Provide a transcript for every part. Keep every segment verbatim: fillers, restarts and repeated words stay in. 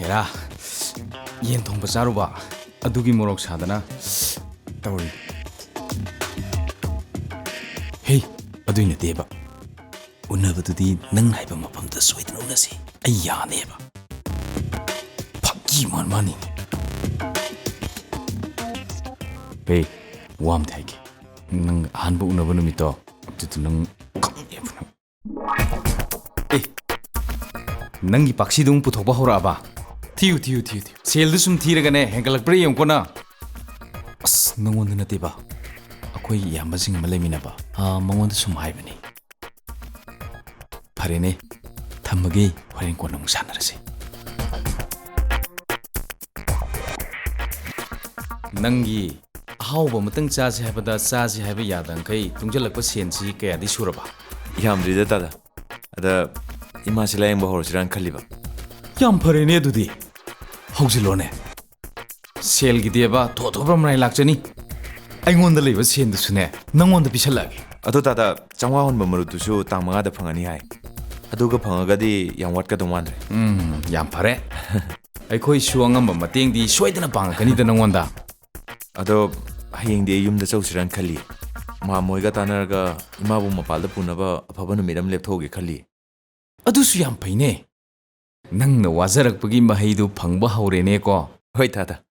ꯔꯥ, ꯌꯦꯟ ꯊꯣꯡꯕ ꯆꯥꯔꯨꯕ ꯑꯗꯨꯒꯤ ꯃꯣꯔꯣꯛ ꯁꯥꯗꯅ ꯇꯧꯔꯤ꯫ ꯍꯦ, ꯑꯗꯨꯏ ꯅꯠꯇꯦꯕ꯫ ꯎꯅꯕꯗꯨꯗꯤ ꯅꯪ ꯍꯥꯏꯕ ꯃꯐꯝꯗ ꯁꯣꯏꯗꯅ ꯎꯅꯁꯤ꯫ ꯑꯩ ꯌꯥꯅꯦꯕ꯫ ꯐꯥꯒꯤ ꯃꯥꯟ ꯃꯥꯅꯤ꯫ ꯍꯦ, ꯋꯥ ꯑꯝꯇ ꯍꯥꯏꯒꯦ꯫ ꯅꯪ ꯑꯍꯥꯟꯕ ꯎꯅꯕ ꯅꯨꯃꯤꯠꯇꯣ, ꯑꯗꯨꯗ ꯅꯪ ꯈꯪꯉꯦꯕ ꯅꯪ꯫ ꯑꯦ, ꯅꯪꯒꯤ ꯄꯥꯛꯁꯤꯗꯨ ꯑꯃꯨꯛ ꯄꯨꯊꯣꯛꯄ ꯍꯧꯔꯛꯑꯕ? ꯊꯤꯌꯨ, ꯊꯤꯌꯨ, ꯊꯤꯌꯨ, ꯊꯤꯌꯨ꯫ ꯁꯦꯜꯗꯨ ꯁꯨꯝ ꯊꯤꯔꯒꯅꯦ, ꯍꯦꯟꯒꯠꯂꯛꯄ꯭ꯔꯥ ꯌꯦꯡꯉꯨꯀꯣ ꯅꯪ꯫ ꯑꯁ, ꯅꯪꯉꯣꯟꯗ ꯅꯠꯇꯦꯕ꯫ ꯑꯩꯈꯣꯏ ꯏꯌꯥꯝꯕꯁꯤꯡ ꯑꯃ ꯂꯩꯃꯤꯟꯅꯕ꯫ ꯑꯥ, ꯃꯉꯣꯟꯗ ꯁꯨꯝ ꯍꯥꯏꯕꯅꯤ꯫ ꯐꯔꯦꯅꯦ, ꯊꯝꯃꯒꯦ, ꯍꯣꯔꯦꯟ ꯀꯣꯟꯅ ꯑꯃꯨꯛ ꯁꯥꯟꯅꯔꯁꯤ꯫ ꯅꯪꯒꯤ ꯑꯍꯥꯎꯕ ꯑꯃꯇꯪ ꯆꯥꯁꯦ ꯍꯥꯏꯕꯗ ꯆꯥꯁꯦ ꯍꯥꯏꯕ ꯌꯥꯗꯈꯩ ꯇꯨꯡꯁꯤꯜꯂꯛꯄ ꯁꯦꯟꯁꯤ ꯀꯌꯥꯗꯤ ꯁꯨꯔꯕ? ꯌꯥꯝꯗ꯭ꯔꯤꯗ ꯇꯥꯗ꯫ ꯑꯗ ꯏꯃꯥꯁꯤ ꯂꯥꯌꯦꯡꯕ ꯍꯧꯔꯁꯤꯔꯥꯅ ꯈꯜꯂꯤꯕ꯫ ꯌꯥꯝ ꯐꯔꯦꯅꯦ ꯑꯗꯨꯗꯤ꯫ ꯍꯧꯖꯤꯜꯂꯣꯅꯦ꯫ ꯁꯦꯜꯒꯤꯗꯤꯕ ꯊꯣ ꯊꯣꯕ꯭ꯔ ꯃꯔꯥꯏ ꯂꯥꯛꯆꯅꯤ꯫ ꯑꯩꯉꯣꯟꯗ ꯂꯩꯕ ꯁꯦꯟꯗꯨꯁꯨꯅꯦ, ꯅꯪꯉꯣꯟꯗ ꯄꯤꯁꯜꯂꯛꯑꯒꯦ꯫ ꯑꯗꯣ ꯇꯥꯗ, ꯆꯥꯝꯃꯉꯥ ꯍꯨꯟꯕ ꯃꯔꯨꯞꯇꯨꯁꯨ ꯇꯥꯡ ꯃꯉꯥꯗ ꯐꯪꯉꯅꯤ ꯍꯥꯏ꯫ ꯑꯗꯨꯒ ꯐꯪꯉꯒꯗꯤ ꯌꯥꯝ ꯋꯥꯠꯀꯗꯧ ꯃꯥꯟꯗ꯭ꯔꯦ꯫ ꯎꯝ, ꯌꯥꯝ ꯐꯔꯦ꯫ ꯑꯩꯈꯣꯏꯁꯨ ꯑꯉꯝꯕ ꯃꯇꯦꯡꯗꯤ ꯁꯣꯏꯗꯅ ꯄꯥꯡꯉꯛꯀꯅꯤꯗ ꯅꯪꯉꯣꯟꯗ꯫ ꯑꯗꯣ ꯍꯌꯦꯡꯗꯤ ꯑꯩ ꯌꯨꯝꯗ ꯆꯧꯁꯤꯔꯅ ꯈꯜꯂꯤ꯫ ꯃꯥꯝꯃꯣꯏꯒ ꯇꯥꯟꯅꯔꯒ ꯏꯃꯥꯕꯨ ꯃꯄꯥꯜꯗ ꯄꯨꯅꯕ ꯑꯐꯕ ꯅꯨꯃꯤꯠ ꯑꯃ ꯂꯦꯞꯊꯣꯛꯎꯒꯦ ꯈꯜꯂꯤ꯫ ꯑꯗꯨꯁꯨ ꯌꯥꯝ ꯐꯩꯅꯦ꯫ ꯅꯪꯅ ꯋꯥꯖꯔꯛꯄꯒꯤ ꯃꯍꯩꯗꯨ ꯐꯪꯕ ꯍꯧꯔꯦꯅꯦꯀꯣ꯫ ꯍꯣꯏ ꯇꯥꯗ꯫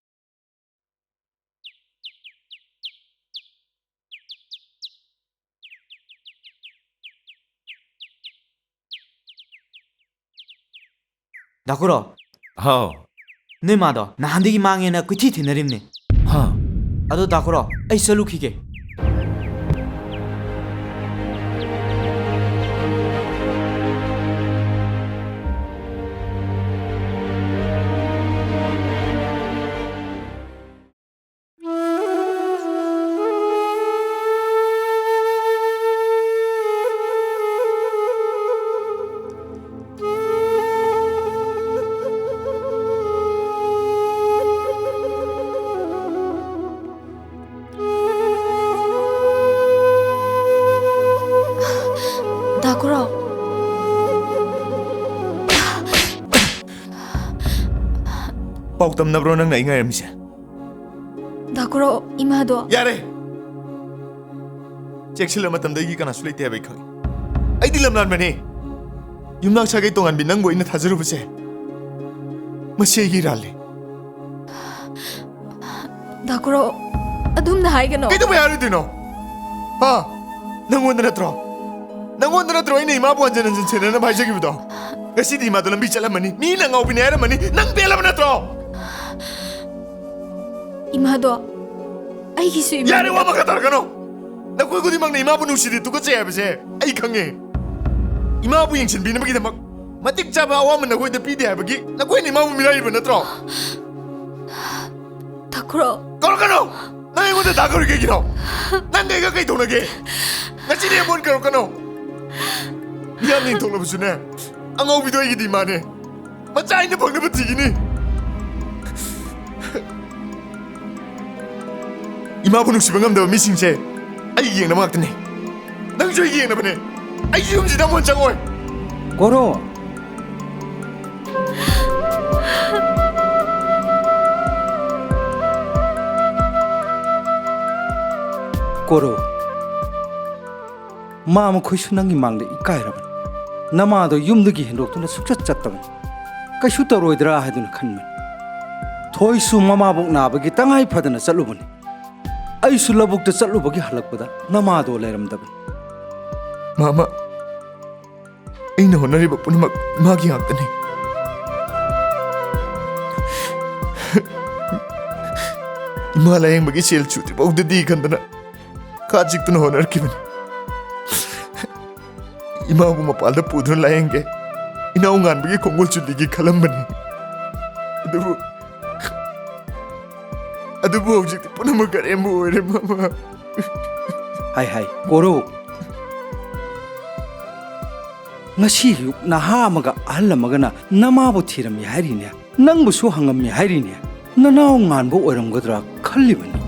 ꯗꯥꯀꯨꯔꯣ꯫ ꯍꯥꯎ꯫ ꯅꯣꯏ ꯃꯥꯗꯣ ꯅꯍꯥꯟꯗꯒꯤ ꯃꯥꯡꯉꯦꯅ ꯀꯣꯏꯊꯤ ꯊꯤꯅꯔꯤꯕꯅꯦ꯫ ꯍꯥ꯫ ꯑꯗꯣ ꯗꯥꯀꯨꯔꯣ, ꯑꯩ ꯆꯠꯂꯨꯈꯤꯒꯦ꯫ ꯗꯥꯀꯨꯔꯣ꯫ ꯇꯝꯅꯕ꯭ꯔꯣ ꯅꯪꯅ ꯑꯩ ꯉꯥꯏꯔꯝꯃꯤꯁꯦ? ꯗꯥ ꯀꯣꯔꯧ, ꯏꯃꯥꯗꯣ꯫ ꯌꯥꯔꯦ! ꯆꯦꯛꯁꯤꯜꯂ ꯃꯇꯝꯗ ꯑꯩꯒꯤ ꯀꯅꯥꯁꯨ ꯂꯩꯇꯦ ꯍꯥꯏꯕ ꯑꯩ ꯈꯪꯉꯤ꯫ ꯑꯩꯗꯤ ꯂꯝꯂꯥꯟꯕꯅꯦ꯫ ꯌꯨꯝꯅꯥꯛ ꯁꯥꯒꯩ ꯇꯣꯉꯥꯟꯕꯤ ꯅꯪꯕꯨ ꯑꯩꯅ ꯊꯥꯖꯔꯨꯕꯁꯦ, ꯃꯁꯤ ꯑꯩꯒꯤ ꯏꯔꯥꯜꯅꯦ꯫ ꯗꯥ ꯀꯣꯔꯧ, ꯑꯗꯨꯝꯅ ꯍꯥꯏꯒꯅꯣ꯫ ꯀꯩꯗꯧꯕꯩ ꯍꯥꯏꯔꯣꯏꯗꯣꯏꯅꯣ? ꯍꯥ? ꯅꯪꯉꯣꯟꯗ ꯅꯠꯇ꯭ꯔꯣ? ꯅꯪꯉꯣꯟꯗ ꯅꯠꯇ꯭ꯔꯣ ꯑꯩꯅ ꯏꯃꯥꯕꯨ ꯍꯟꯖꯤꯟ ꯍꯟꯖꯤꯟ ꯁꯦꯟꯅꯅꯕ ꯍꯥꯏꯖꯈꯤꯕꯗꯣ? ꯉꯁꯤꯗꯤ ꯏꯃꯥꯗꯣ ꯂꯝꯕꯤ ꯆꯠꯂꯝꯃꯅꯤ, ꯃꯤꯅ ꯑꯉꯥꯎꯕꯤꯅꯦ ꯍꯥꯏꯔꯝꯃꯅꯤ, ꯅꯪ ꯄꯦꯜꯂꯕ ꯅꯠꯇ꯭ꯔꯣ? ꯏꯃꯥꯗꯣ ꯑꯩꯒꯤꯁꯨ ꯏꯃꯥ ꯌꯥꯔꯦ, ꯋꯥ ꯃꯈꯥ ꯇꯥꯔꯛꯀꯅꯣ! ꯅꯈꯣꯏ ꯈꯨꯗꯤꯡꯃꯛꯅ ꯏꯃꯥꯕꯨ ꯅꯨꯡꯁꯤꯗꯦ, ꯇꯨꯀꯠꯆꯩ ꯍꯥꯏꯕꯁꯦ ꯑꯩ ꯈꯪꯉꯦ꯫ ꯏꯃꯥꯕꯨ ꯌꯦꯡꯁꯤꯟꯕꯤꯅꯕꯒꯤꯗꯃꯛ ꯃꯇꯤꯛ ꯆꯥꯕ ꯑꯋꯥꯃꯟ ꯅꯈꯣꯏꯗ ꯄꯤꯗꯦ ꯍꯥꯏꯕꯒꯤ ꯅꯈꯣꯏꯅ ꯏꯃꯥꯕꯨ ꯃꯤꯔꯥꯏꯔꯤꯕ ꯅꯠꯇ꯭ꯔꯣ? ꯗꯥ ꯀꯣꯔꯧ꯫ ꯀꯧꯔꯛꯀꯅꯨ! ꯅꯪ ꯑꯩꯉꯣꯟꯗ ꯗꯥ ꯀꯧꯔꯤ ꯀꯩꯒꯤꯅꯣ? ꯅꯪ ꯑꯩꯒ ꯀꯩ ꯇꯧꯅꯒꯦ? ꯉꯁꯤꯗꯤ ꯑꯩꯉꯣꯟꯗ ꯀꯧꯔꯛꯀꯅꯨ! ꯃꯤꯌꯥꯝꯅ ꯌꯦꯡꯊꯣꯛꯂꯕꯁꯨꯅꯦ, ꯑꯉꯧꯕꯤꯗꯣ ꯑꯩꯒꯤꯗꯤ ꯏꯃꯥꯅꯦ꯫ ꯃꯆꯥ ꯑꯩꯅ ꯐꯪꯅꯕ ꯊꯤꯒꯅꯤ꯫ ꯏꯃꯥꯕꯨ ꯅꯨꯡꯁꯤꯕ ꯉꯝꯗꯕ ꯃꯤꯁꯤꯡꯁꯦ ꯑꯩ ꯌꯦꯡꯅꯕ ꯉꯥꯛꯇꯅꯦ꯫ ꯅꯪꯁꯨ ꯑꯩ ꯌꯦꯡꯅꯕꯅꯦ꯫ ꯑꯩꯁꯨ ꯌꯨꯝꯁꯤꯗ ꯑꯃꯨꯛ ꯍꯟꯅ ꯆꯪꯉꯣꯏ꯫ ꯀꯣꯔꯧ! ꯀꯣꯔꯧ! ꯃꯥ ꯃꯈꯣꯏꯁꯨ ꯅꯪꯒꯤ ꯃꯥꯡꯗ ꯏꯀꯥꯏꯔꯕꯅꯤ꯫ ꯅꯃꯥꯗꯣ ꯌꯨꯝꯗꯒꯤ ꯍꯦꯟꯗꯣꯛꯇꯨꯅ ꯁꯨꯡꯆꯠ ꯆꯠꯇꯕꯅꯤ꯫ ꯀꯩꯁꯨ ꯇꯧꯔꯣꯏꯗ꯭ꯔꯥ ꯍꯥꯏꯗꯨꯅ ꯈꯟꯕꯅꯤ꯫ ꯊꯣꯏꯁꯨ ꯃꯃꯥꯕꯣꯛ ꯅꯥꯕꯒꯤ ꯇꯉꯥꯏ ꯐꯗꯅ ꯆꯠꯂꯨꯕꯅꯤ꯫ ꯑꯩꯁꯨ ꯂꯧꯕꯨꯛꯇ ꯆꯠꯂꯨꯕꯒꯤ ꯍꯜꯂꯛꯄꯗ ꯅꯃꯥꯗꯣ ꯂꯩꯔꯝꯗꯕꯅꯤ꯫ ꯃꯥꯃ, ꯑꯩꯅ ꯍꯣꯠꯅꯔꯤꯕ ꯄꯨꯝꯅꯃꯛ ꯏꯃꯥꯒꯤ ꯉꯥꯛꯇꯅꯤ꯫ ꯏꯃꯥ ꯂꯥꯌꯦꯡꯕꯒꯤ ꯁꯦꯜ ꯁꯨꯗ꯭ꯔꯤꯐꯥꯎꯗꯗꯤ ꯈꯟꯗꯅ ꯈꯥ ꯆꯤꯛꯇꯨꯅ ꯍꯣꯠꯅꯔꯛꯈꯤꯕꯅꯤ꯫ ꯏꯃꯥꯕꯨ ꯃꯄꯥꯜꯗ ꯄꯨꯗꯨꯅ ꯂꯥꯌꯦꯡꯒꯦ, ꯏꯅꯥꯎ ꯉꯥꯟꯕꯒꯤ ꯈꯣꯡꯒꯨꯜ ꯆꯨꯂꯤꯒꯦ ꯈꯜꯂꯝꯕꯅꯤ꯫ ꯑꯗꯨꯕꯨ, ꯑꯗꯨꯕꯨ ꯍꯧꯖꯤꯛꯇꯤ ꯄꯨꯝꯅꯃꯛ ꯑꯔꯦꯝꯕ ꯑꯣꯏꯔꯦ, ꯃꯃꯥ꯫ ꯍꯥꯏ ꯍꯥꯏ, ꯀꯣꯔꯧ꯫ ꯉꯁꯤ ꯑꯌꯨꯛ ꯅꯍꯥ ꯑꯃꯒ ꯑꯍꯜ ꯑꯃꯒꯅ ꯅꯃꯥꯕꯨ ꯊꯤꯔꯝꯃꯤ ꯍꯥꯏꯔꯤꯅꯦ, ꯅꯪꯕꯨꯁꯨ ꯍꯪꯉꯝꯃꯤ ꯍꯥꯏꯔꯤꯅꯦ꯫ ꯅꯅꯥꯎ ꯉꯥꯟꯕ ꯑꯣꯏꯔꯝꯒꯗ꯭ꯔꯥ ꯈꯜꯂꯤꯕꯅꯤ꯫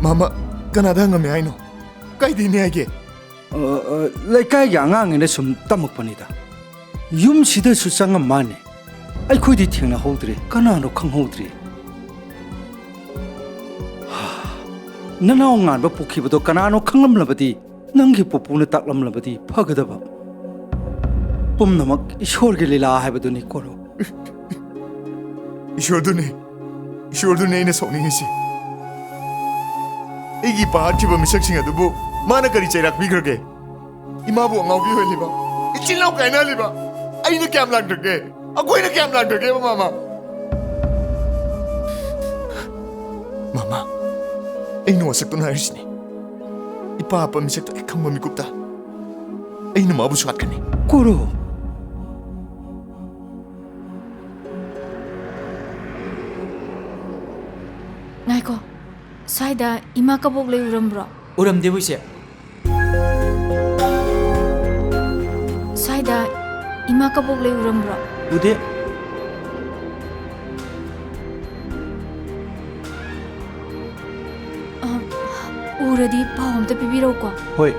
ꯃꯥꯃ, ꯀꯅꯥꯗ ꯍꯪꯉꯝꯃꯤ ꯍꯥꯏꯅꯣ? ꯀꯥꯏꯗꯩꯅꯦ ꯍꯥꯏꯒꯦ? ꯑ, ꯑ, ꯂꯩꯀꯥꯏꯒꯤ ꯑꯉꯥꯡꯉꯩꯅ ꯁꯨꯝ ꯇꯝꯃꯛꯄꯅꯤꯗ꯫ ꯌꯨꯝꯁꯤꯗꯁꯨ ꯆꯪꯉꯝ ꯃꯥꯅꯦ꯫ ꯑꯩꯈꯣꯏꯗꯤ ꯊꯦꯡꯅꯍꯧꯗ꯭ꯔꯦ, ꯀꯅꯥꯅꯣ ꯈꯪꯍꯧꯗ꯭ꯔꯦ꯫ ꯅꯅꯥꯎ ꯉꯥꯟꯕ ꯄꯣꯛꯈꯤꯕꯗꯣ ꯀꯅꯥꯅꯣ ꯈꯪꯂꯝꯂꯕꯗꯤ, ꯅꯪꯒꯤ ꯄꯨꯄꯨꯅ ꯇꯥꯛꯂꯝꯂꯕꯗꯤ ꯐꯒꯗꯕ꯫ ꯄꯨꯝꯅꯃꯛ ꯏꯁꯣꯔꯒꯤ ꯂꯤꯂꯥ ꯍꯥꯏꯕꯗꯨꯅꯤ, ꯀꯣꯔꯣ꯫ ꯏꯁꯣꯔꯗꯨꯅꯤ, ꯏꯁꯣꯔꯗꯨꯅꯤ ꯑꯩꯅ ꯁꯥꯎꯅꯤꯡꯉꯤꯁꯤ꯫ ꯑꯩꯒꯤ ꯏꯄꯥ ꯍꯥꯠꯈꯤꯕ ꯃꯤꯁꯛꯁꯤꯡ ꯑꯗꯨꯕꯨ ꯃꯥꯅ ꯀꯔꯤ ꯆꯩꯔꯥꯛ ꯄꯤꯈ꯭ꯔꯒꯦ? ꯏꯃꯥꯕꯨ ꯑꯉꯥꯎꯕꯤ ꯑꯣꯏꯍꯜꯂꯤꯕ, ꯏꯆꯤꯜ ꯏꯅꯥꯎ ꯀꯥꯏꯅꯍꯜꯂꯤꯕ ꯑꯩꯅ ꯀꯌꯥꯝ ꯂꯥꯟꯈ꯭ꯔꯒꯦ? ꯑꯩꯈꯣꯏꯅ ꯀꯌꯥꯝ ꯂꯥꯟꯈ꯭ꯔꯒꯦꯕ, ꯃꯥꯃ? ꯃꯥꯃ, ꯑꯩꯅ ꯋꯥꯁꯛꯇꯨꯅ ꯍꯥꯏꯔꯤꯁꯤꯅꯤ꯫ ꯏꯄꯥ ꯍꯥꯠꯄ ꯃꯤꯁꯛꯇꯣ ꯍꯦꯛ ꯈꯪꯕ ꯃꯤꯀꯨꯞꯇ ꯑꯩꯅ ꯃꯥꯕꯨꯁꯨ ꯍꯥꯠꯀꯅꯤ꯫ ꯀꯣꯔꯣ! ꯉꯥꯏꯈꯣ, ꯁ꯭ꯋꯥꯏꯗ ꯏꯃꯥ ꯀꯕꯣꯛꯂꯩ ꯎꯔꯝꯕ꯭ꯔꯣ? ꯎꯔꯝꯗꯦꯕꯨ, ꯏꯆꯦ꯫ ꯁ꯭ꯋꯥꯏꯗ ꯏꯃꯥ ꯀꯕꯣꯛꯂꯩ ꯎꯔꯝꯕ꯭ꯔꯣ? ꯎꯗꯦ꯫ ꯑ, ꯎꯔꯗꯤ ꯄꯥꯎ ꯑꯝꯇ ꯄꯤꯕꯤꯔꯛꯎꯀꯣ꯫ ꯍꯣꯏ꯫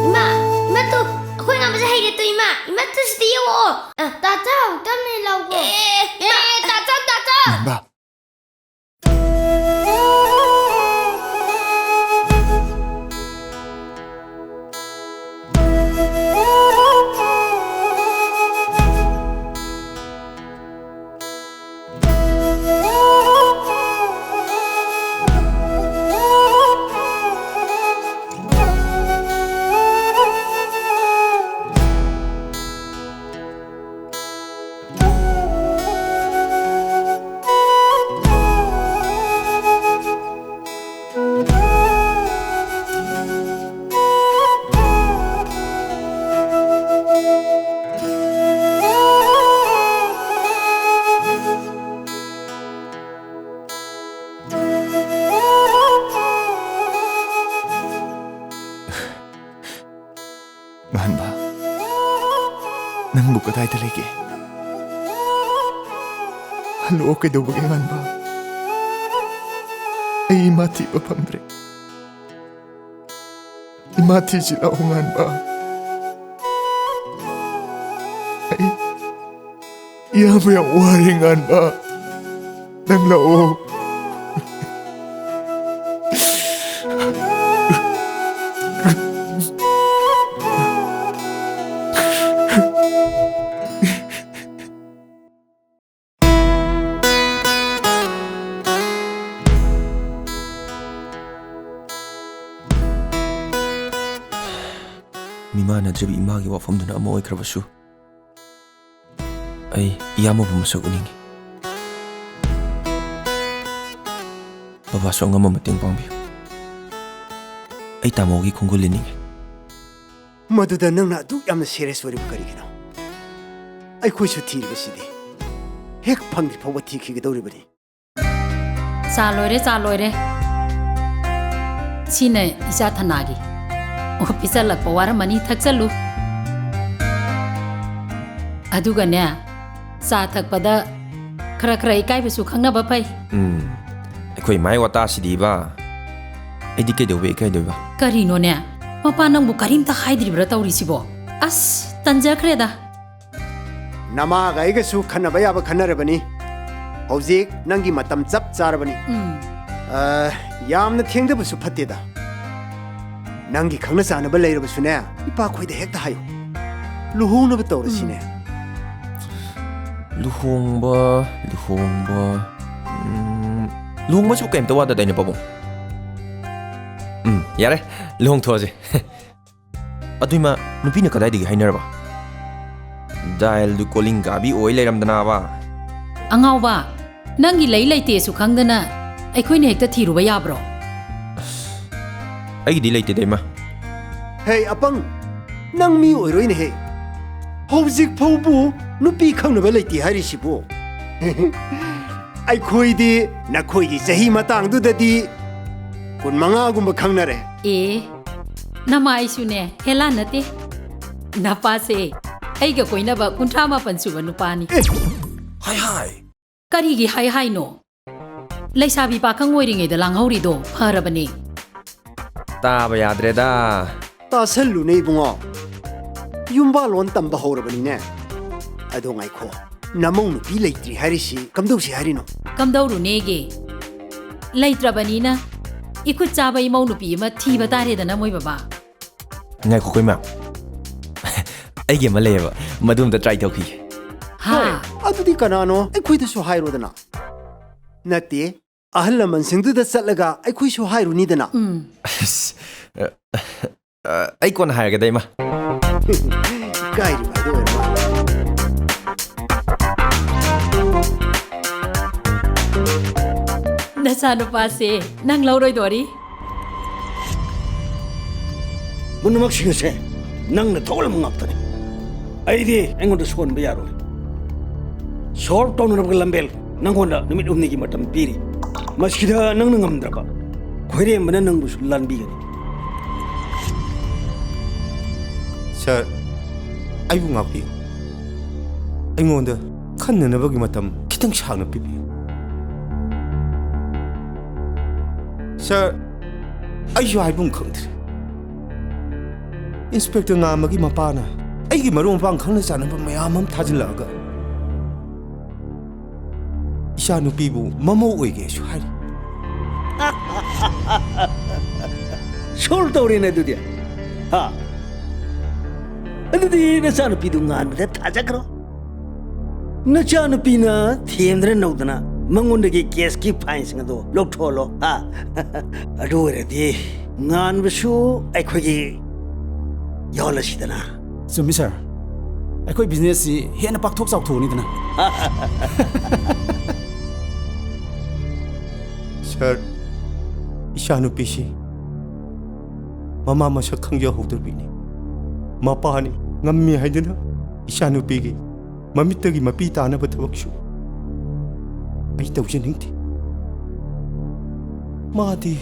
ꯏꯃꯥ, ꯏꯃꯥ ꯇꯨ, ꯑꯩꯈꯣꯏ ꯉꯝꯕꯁꯦ ꯍꯩꯔꯦ ꯇꯨ, ꯏꯃꯥ, ꯏꯃꯥ ꯇꯨ ꯁꯤꯗ ꯌꯦꯡꯉꯛꯑꯣ꯫ ꯑ, ꯇꯥꯆꯧ, ꯇꯞꯅ ꯂꯥꯎꯀꯣ꯫ ꯑꯦ, ꯑꯦ, ꯇꯥꯆꯧ, ꯇꯥꯆꯧ꯫ ꯃꯦꯝꯕꯥ꯫ ꯅꯪꯕꯨ ꯀꯗꯥꯏꯗ ꯂꯩꯒꯦ? ꯍꯜꯂꯛꯑꯣ, ꯀꯩꯗꯧꯕꯒꯦ, ꯉꯥꯟꯕ? ꯑꯩ ꯏꯃꯥ ꯊꯤꯕ ꯐꯪꯗ꯭ꯔꯦ꯫ ꯏꯃꯥ ꯊꯤꯁꯤ ꯂꯥꯛꯑꯣ, ꯉꯥꯟꯕ꯫ ꯑꯩ ꯏꯌꯥꯝꯕ ꯌꯥꯝ ꯋꯥꯔꯦ, ꯉꯥꯟꯕ꯫ ꯅꯪ ꯂꯥꯛꯑꯣ꯫ ꯃꯤꯃꯥꯟꯅꯗ꯭ꯔꯤꯕ ꯏꯃꯥꯒꯤ ꯋꯥꯐꯝꯗꯨꯅ ꯑꯃ ꯑꯣꯏꯈ꯭ꯔꯕꯁꯨ, ꯑꯩ ꯏꯌꯥꯝꯕꯕꯨ ꯃꯁꯛ ꯎꯅꯤꯡꯉꯤ꯫ ꯕꯕꯥꯁꯨ ꯑꯉꯝꯕ ꯃꯇꯦꯡ ꯄꯥꯡꯕꯤꯌꯨ꯫ ꯑꯩ ꯇꯥꯃꯣꯒꯤ ꯈꯣꯡꯒꯨꯜ ꯂꯤꯅꯤꯡꯉꯤ꯫ ꯃꯗꯨꯗ ꯅꯪꯅ ꯑꯗꯨꯛ ꯌꯥꯝꯅ serious ꯑꯣꯏꯔꯤꯕ ꯀꯔꯤꯒꯤꯅꯣ? ꯑꯩꯈꯣꯏꯁꯨ ꯊꯤꯔꯤꯕꯁꯤꯗꯤ ꯍꯦꯛ ꯐꯪꯗ꯭ꯔꯤ ꯐꯥꯎꯕ ꯊꯤꯈꯤꯒꯗꯧꯔꯤꯕꯅꯤ꯫ ꯆꯥ ꯂꯣꯏꯔꯦ, ꯆꯥ ꯂꯣꯏꯔꯦ꯫ ꯁꯤꯅ ꯏꯆꯥ ꯊꯅꯥꯒꯤ꯫ ꯑꯣꯐꯤꯁ ꯍꯜꯂꯛꯄ ꯋꯥꯔꯝꯃꯅꯤ, ꯊꯛꯆꯜꯂꯨ꯫ ꯑꯗꯨꯒꯅꯦ, ꯆꯥ ꯊꯛꯄꯗ ꯈꯔ ꯈꯔ ꯏꯀꯥꯏꯕꯁꯨ ꯈꯪꯅꯕ ꯐꯩ꯫ ꯎꯝ, ꯑꯩꯈꯣꯏ ꯃꯥꯏ ꯋꯥꯇꯥꯁꯤꯗꯤꯕ꯫ ꯑꯩꯗꯤ ꯀꯩꯗꯧꯕꯩ ꯏꯀꯥꯏꯗꯣꯏꯕ? ꯀꯔꯤꯅꯣꯅꯦ? ꯃꯄꯥ ꯅꯪꯕꯨ ꯀꯔꯤꯝꯇ ꯍꯥꯏꯗ꯭ꯔꯤꯕ꯭ꯔꯥ ꯇꯧꯔꯤꯁꯤꯕꯣ? ꯑꯁ, ꯇꯟꯖꯈ꯭ꯔꯦꯗ꯫ ꯅꯃꯥꯒ ꯑꯩꯒꯁꯨ ꯈꯟꯅꯕ ꯌꯥꯕ ꯈꯟꯅꯔꯕꯅꯤ꯫ ꯍꯧꯖꯤꯛ ꯅꯪꯒꯤ ꯃꯇꯝ ꯆꯞ ꯆꯥꯔꯕꯅꯤ꯫ ꯎꯝ꯫ ꯑ, ꯌꯥꯝꯅ ꯊꯦꯡꯗꯕꯁꯨ ꯐꯠꯇꯦꯗ꯫ ꯅꯪꯒꯤ ꯈꯪꯅ ꯆꯥꯟꯅꯕ ꯂꯩꯔꯕꯁꯨꯅꯦ, ꯏꯄꯥꯈꯣꯏꯗ ꯍꯦꯛꯇ ꯍꯥꯏꯌꯨ꯫ ꯂꯨꯍꯣꯡꯅꯕ ꯇꯧꯔꯁꯤꯅꯦ꯫ ꯎꯝ꯫ ꯂꯨꯍꯣꯡꯕ, ꯂꯨꯍꯣꯡꯕ, ꯎꯝ, ꯂꯨꯍꯣꯡꯕꯁꯤꯕꯨ ꯀꯩꯝꯇ ꯋꯥꯗꯗꯥꯏꯅꯦ, ꯄꯥꯕꯨꯡ? ꯎꯝ, ꯌꯥꯔꯦ, ꯂꯨꯍꯣꯡꯊꯣꯛꯑꯁꯦ꯫ ꯑꯗꯨꯏꯃ, ꯅꯨꯄꯤꯅ ꯀꯗꯥꯏꯗꯒꯤ ꯍꯥꯏꯅꯔꯕ? Dial ꯗꯨ calling ꯀꯥꯕꯤ ꯑꯣꯏ ꯂꯩꯔꯝꯗꯅꯕ꯫ ꯑꯉꯥꯎꯕ, ꯅꯪꯒꯤ ꯂꯩ ꯂꯩꯇꯦꯁꯨ ꯈꯪꯗꯅ ꯑꯩꯈꯣꯏꯅ ꯍꯦꯛꯇ ꯊꯤꯔꯨꯕ ꯌꯥꯕ꯭ꯔꯣ? ꯑꯁ, ꯑꯩꯒꯤꯗꯤ ꯂꯩꯇꯦꯗ, ꯏꯃꯥ꯫ ꯍꯦ, ꯑꯄꯪ, ꯅꯪ ꯃꯤ ꯑꯣꯏꯔꯣꯏꯅꯦꯍꯦ꯫ ꯍꯧꯖꯤꯛ ꯐꯥꯎꯕꯨ ꯅꯨꯄꯤ ꯈꯪꯅꯕ ꯂꯩꯇꯦ ꯍꯥꯏꯔꯤꯁꯤꯕꯨ? ꯑꯩꯈꯣꯏꯗꯤ ꯅꯈꯣꯏꯒꯤ ꯆꯍꯤ ꯃꯇꯥꯡꯗꯨꯗꯗꯤ ꯀꯨꯟꯃꯉꯥꯒꯨꯝꯕ ꯈꯪꯅꯔꯦ꯫ ꯑꯦ, ꯅꯃꯥꯏꯁꯨꯅꯦ, ꯍꯦꯂꯥ ꯅꯠꯇꯦ꯫ ꯅꯄꯥꯁꯦ ꯑꯩꯒ ꯀꯣꯏꯅꯕ ꯀꯨꯟꯊ꯭ꯔꯥ ꯃꯥꯄꯟ ꯁꯨꯕ ꯅꯨꯄꯥꯅꯤ꯫ ꯍꯥꯏ ꯍꯥꯏ꯫ ꯀꯔꯤꯒꯤ ꯍꯥꯏ ꯍꯥꯏꯅꯣ? ꯂꯩꯁꯥꯕꯤ ꯄꯥꯈꯪ ꯑꯣꯏꯔꯤꯉꯩꯗ ꯂꯥꯡꯍꯧꯔꯤꯗꯣ ꯐꯔꯕꯅꯦ꯫ ꯇꯥꯕ ꯌꯥꯗ꯭ꯔꯦꯗ꯫ ꯇꯥꯁꯜꯂꯨꯅꯦ ꯏꯕꯨꯡꯉꯣ, ꯌꯨꯝꯕꯥꯜꯂꯣꯟ ꯇꯝꯕ ꯍꯧꯔꯕꯅꯤꯅꯦ꯫ ꯑꯗꯣ ꯉꯥꯏꯈꯣ, ꯅꯃꯧ ꯅꯨꯄꯤ ꯂꯩꯇ꯭ꯔꯤ ꯍꯥꯏꯔꯤꯁꯤ ꯀꯝꯗꯧꯁꯤ ꯍꯥꯏꯔꯤꯅꯣ? ꯀꯝꯗꯧꯔꯨꯅꯦꯒꯦ? ꯂꯩꯇ꯭ꯔꯕꯅꯤꯅ ꯏꯈꯨꯠ ꯆꯥꯕ ꯏꯃꯧ ꯅꯨꯄꯤ ꯑꯃ ꯊꯤꯕ ꯇꯥꯔꯦꯗꯅ, ꯃꯣꯏ ꯕꯕꯥ꯫ ꯉꯥꯏꯈꯣ ꯀꯣꯏꯃ꯫ ꯑꯩꯒꯤ ꯑꯃ ꯂꯩꯌꯦꯕ, ꯃꯗꯨ ꯑꯝꯇ try ꯇꯧꯈꯤꯒꯦ꯫ ꯍꯥ? ꯑꯗꯨꯗꯤ ꯀꯅꯥꯅꯣ? ꯑꯩꯈꯣꯏꯗꯁꯨ ꯍꯥꯏꯔꯣꯗꯅ꯫ ꯅꯠꯇꯦ, ꯑꯍꯜ ꯂꯃꯟꯁꯤꯡꯗꯨꯗ ꯆꯠꯂꯒ ꯑꯩꯈꯣꯏꯁꯨ ꯍꯥꯏꯔꯨꯅꯤꯗꯅ꯫ ꯎꯝ꯫ ꯑꯁ, ꯑ, ꯑ, ꯑꯩ ꯀꯣꯟꯅ ꯍꯥꯏꯔꯒꯦꯗ, ꯏꯃꯥ꯫ ꯏꯀꯥꯏꯔꯤꯕ ꯍꯥꯏꯗꯣ ꯑꯣꯏꯔ ꯃꯥꯜꯂꯦ꯫ ꯅꯆꯥꯅꯨꯄꯥꯁꯦ ꯅꯪ ꯂꯧꯔꯣꯏꯗꯣꯔꯤ꯫ ꯄꯨꯝꯅꯃꯛꯁꯤꯡ ꯑꯁꯦ ꯅꯪꯅ ꯊꯣꯛꯍꯜꯂꯝꯕ ꯉꯥꯛꯇꯅꯤ꯫ ꯑꯩꯗꯤ ꯑꯩꯉꯣꯟꯗ ꯁꯣꯟꯕ ꯌꯥꯔꯣꯏ꯫ Solve ꯇꯧꯅꯅꯕꯒꯤ ꯂꯝꯕꯦꯜ ꯅꯪꯉꯣꯟꯗ ꯅꯨꯃꯤꯠ ꯍꯨꯝꯅꯤꯒꯤ ꯃꯇꯝ ꯄꯤꯔꯤ꯫ ꯃꯁꯤꯗ ꯅꯪꯅ ꯉꯝꯗ꯭ꯔꯕ, ꯈꯣꯏꯔꯦꯝꯕꯅ ꯅꯪꯕꯨꯁꯨ ꯂꯥꯟꯕꯤꯒꯅꯤ꯫ ꯁꯥꯔ, ꯑꯩꯕꯨ ꯉꯥꯛꯄꯤꯌꯨ꯫ ꯑꯩꯉꯣꯟꯗ ꯈꯟꯅꯅꯕꯒꯤ ꯃꯇꯝ ꯈꯤꯇꯪ ꯁꯥꯡꯅ ꯄꯤꯕꯤꯌꯨ꯫ ꯁꯥꯔ, ꯑꯩꯁꯨ ꯍꯥꯏꯐꯝ ꯈꯪꯗ꯭ꯔꯦ꯫ ꯏꯟꯁꯄꯦꯛꯇꯔ ꯉꯥꯟꯕꯒꯤ ꯃꯄꯥꯅ ꯑꯩꯒꯤ ꯃꯔꯨꯞ ꯃꯄꯥꯡ ꯈꯪꯅ ꯆꯥꯟꯅꯕ ꯃꯌꯥꯝ ꯑꯃ ꯊꯥꯖꯤꯜꯂꯛꯑꯒ ꯏꯆꯥꯅꯨꯄꯤꯕꯨ ꯃꯃꯧ ꯑꯣꯏꯒꯦꯁꯨ ꯍꯥꯏꯔꯤ꯫ Solve ꯇꯧꯔꯦꯅꯦ ꯑꯗꯨꯗꯤ꯫ ꯍꯥ? ꯑꯗꯨꯗꯤ ꯅꯆꯥꯅꯨꯄꯤꯗꯨ ꯉꯥꯟꯕꯗ ꯊꯥꯖꯈ꯭ꯔꯣ꯫ ꯅꯆꯥꯅꯨꯄꯤꯅ ꯊꯦꯝꯗꯅ ꯅꯧꯗꯅ ꯃꯉꯣꯟꯗꯒꯤ caseꯀꯤ fileꯁꯤꯡ ꯑꯗꯨ ꯂꯧꯊꯣꯛꯍꯜꯂꯣ꯫ ꯍꯥ? ꯑꯗꯨ ꯑꯣꯏꯔꯗꯤ ꯉꯥꯟꯕꯁꯨ ꯑꯩꯈꯣꯏꯒꯤ ꯌꯥꯎꯍꯜꯂꯁꯤꯗꯅ꯫ ꯆꯨꯝꯃꯤ ꯁꯥꯔ, ꯑꯩꯈꯣꯏ businessꯁꯤ ꯍꯦꯟꯅ ꯄꯥꯛꯊꯣꯛ ꯆꯥꯎꯊꯣꯛꯑꯅꯤꯗꯅ꯫ ꯁꯥꯔ, ꯏꯆꯥꯅꯨꯄꯤꯁꯤ ꯃꯃꯥ ꯃꯁꯛ ꯈꯪꯖꯍꯧꯗ꯭ꯔꯕꯤꯅꯤ꯫ ꯃꯄꯥꯅꯤ ꯉꯝꯃꯤ ꯍꯥꯏꯗꯨꯅ ꯏꯆꯥꯅꯨꯄꯤꯒꯤ ꯃꯃꯤꯠꯇꯒꯤ ꯃꯄꯤ ꯇꯥꯅꯕ ꯊꯕꯛꯁꯨ ꯑꯩ ꯇꯧꯖꯅꯤꯡꯗꯦ꯫ ꯃꯥꯗꯤ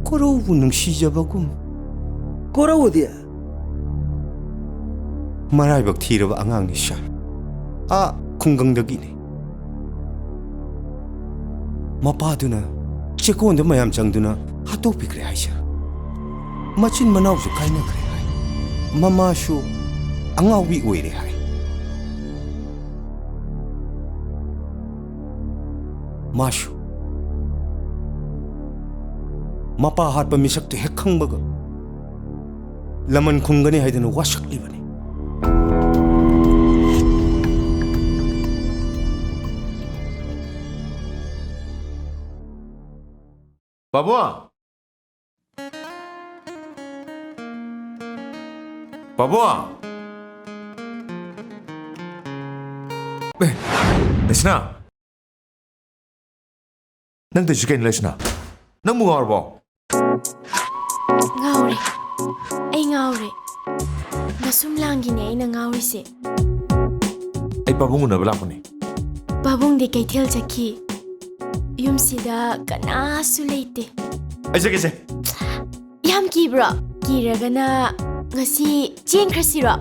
ꯀꯣꯔꯧꯕꯨ ꯅꯨꯡꯁꯤꯖꯕꯒꯨꯝ꯫ ꯀꯣꯔꯧꯗꯤ ꯃꯔꯥꯏꯕꯛ ꯊꯤꯔꯕ ꯑꯉꯥꯡꯅꯤ ꯁꯥꯔ꯫ ꯑꯥ ꯈꯨꯡꯒꯪꯗꯒꯤꯅꯤ꯫ ꯃꯄꯥꯗꯨꯅ ꯆꯦꯛꯀꯣꯟꯗ ꯃꯌꯥꯝ ꯆꯪꯗꯨꯅ ꯍꯥꯠꯇꯣꯛꯄꯤꯈ꯭ꯔꯦ ꯍꯥꯏ ꯁꯥꯔ꯫ ꯃꯆꯤꯟ ꯃꯅꯥꯎꯁꯨ ꯀꯥꯏꯅꯈ꯭ꯔꯦ ꯍꯥꯏ꯫ ꯃꯃꯥꯁꯨ ꯑꯉꯥꯎꯕꯤ ꯑꯣꯏꯔꯦ ꯍꯥꯏ꯫ ꯃꯥꯁꯨ ꯃꯄꯥ ꯍꯥꯠꯄ ꯃꯤꯁꯛꯇꯨ ꯍꯦꯛ ꯈꯪꯕꯒ ꯂꯃꯟ ꯈꯨꯝꯒꯅꯤ ꯍꯥꯏꯗꯅ ꯋꯥꯁꯛꯂꯤꯕꯅꯤ꯫ ꯄꯥꯕꯨꯡ! ꯄꯥꯕꯨꯡ! ꯑꯦ, ꯂꯩꯁꯅꯥ! ꯅꯪ ꯇꯧꯏꯁꯤ ꯀꯩꯅꯣ, ꯂꯩꯁꯅꯥ? ꯅꯪꯕꯨ ꯉꯥꯎꯔꯕꯣ? ꯉꯥꯎꯔꯦ꯫ ꯑꯩ ꯉꯥꯎꯔꯦ꯫ ꯅꯁꯨꯝ ꯂꯥꯡꯒꯤꯅꯦ ꯑꯩꯅ ꯉꯥꯎꯔꯤꯁꯦ꯫ ꯑꯩ ꯄꯥꯕꯨꯡ ꯎꯅꯕ ꯂꯥꯛꯄꯅꯦ꯫ ꯄꯥꯕꯨꯡꯗꯤ ꯀꯩꯊꯦꯜ ꯆꯠꯈꯤ꯫ ꯌꯨꯝꯁꯤꯗ ꯀꯅꯥꯁꯨ ꯂꯩꯇꯦ꯫ ꯑꯩ ꯆꯠꯀꯦꯁꯦ꯫ ꯌꯥꯝ ꯀꯤꯕ꯭ꯔꯣ? ꯀꯤꯔꯒꯅ ꯉꯁꯤ ꯆꯦꯟꯈ꯭ꯔꯁꯤꯔꯣ?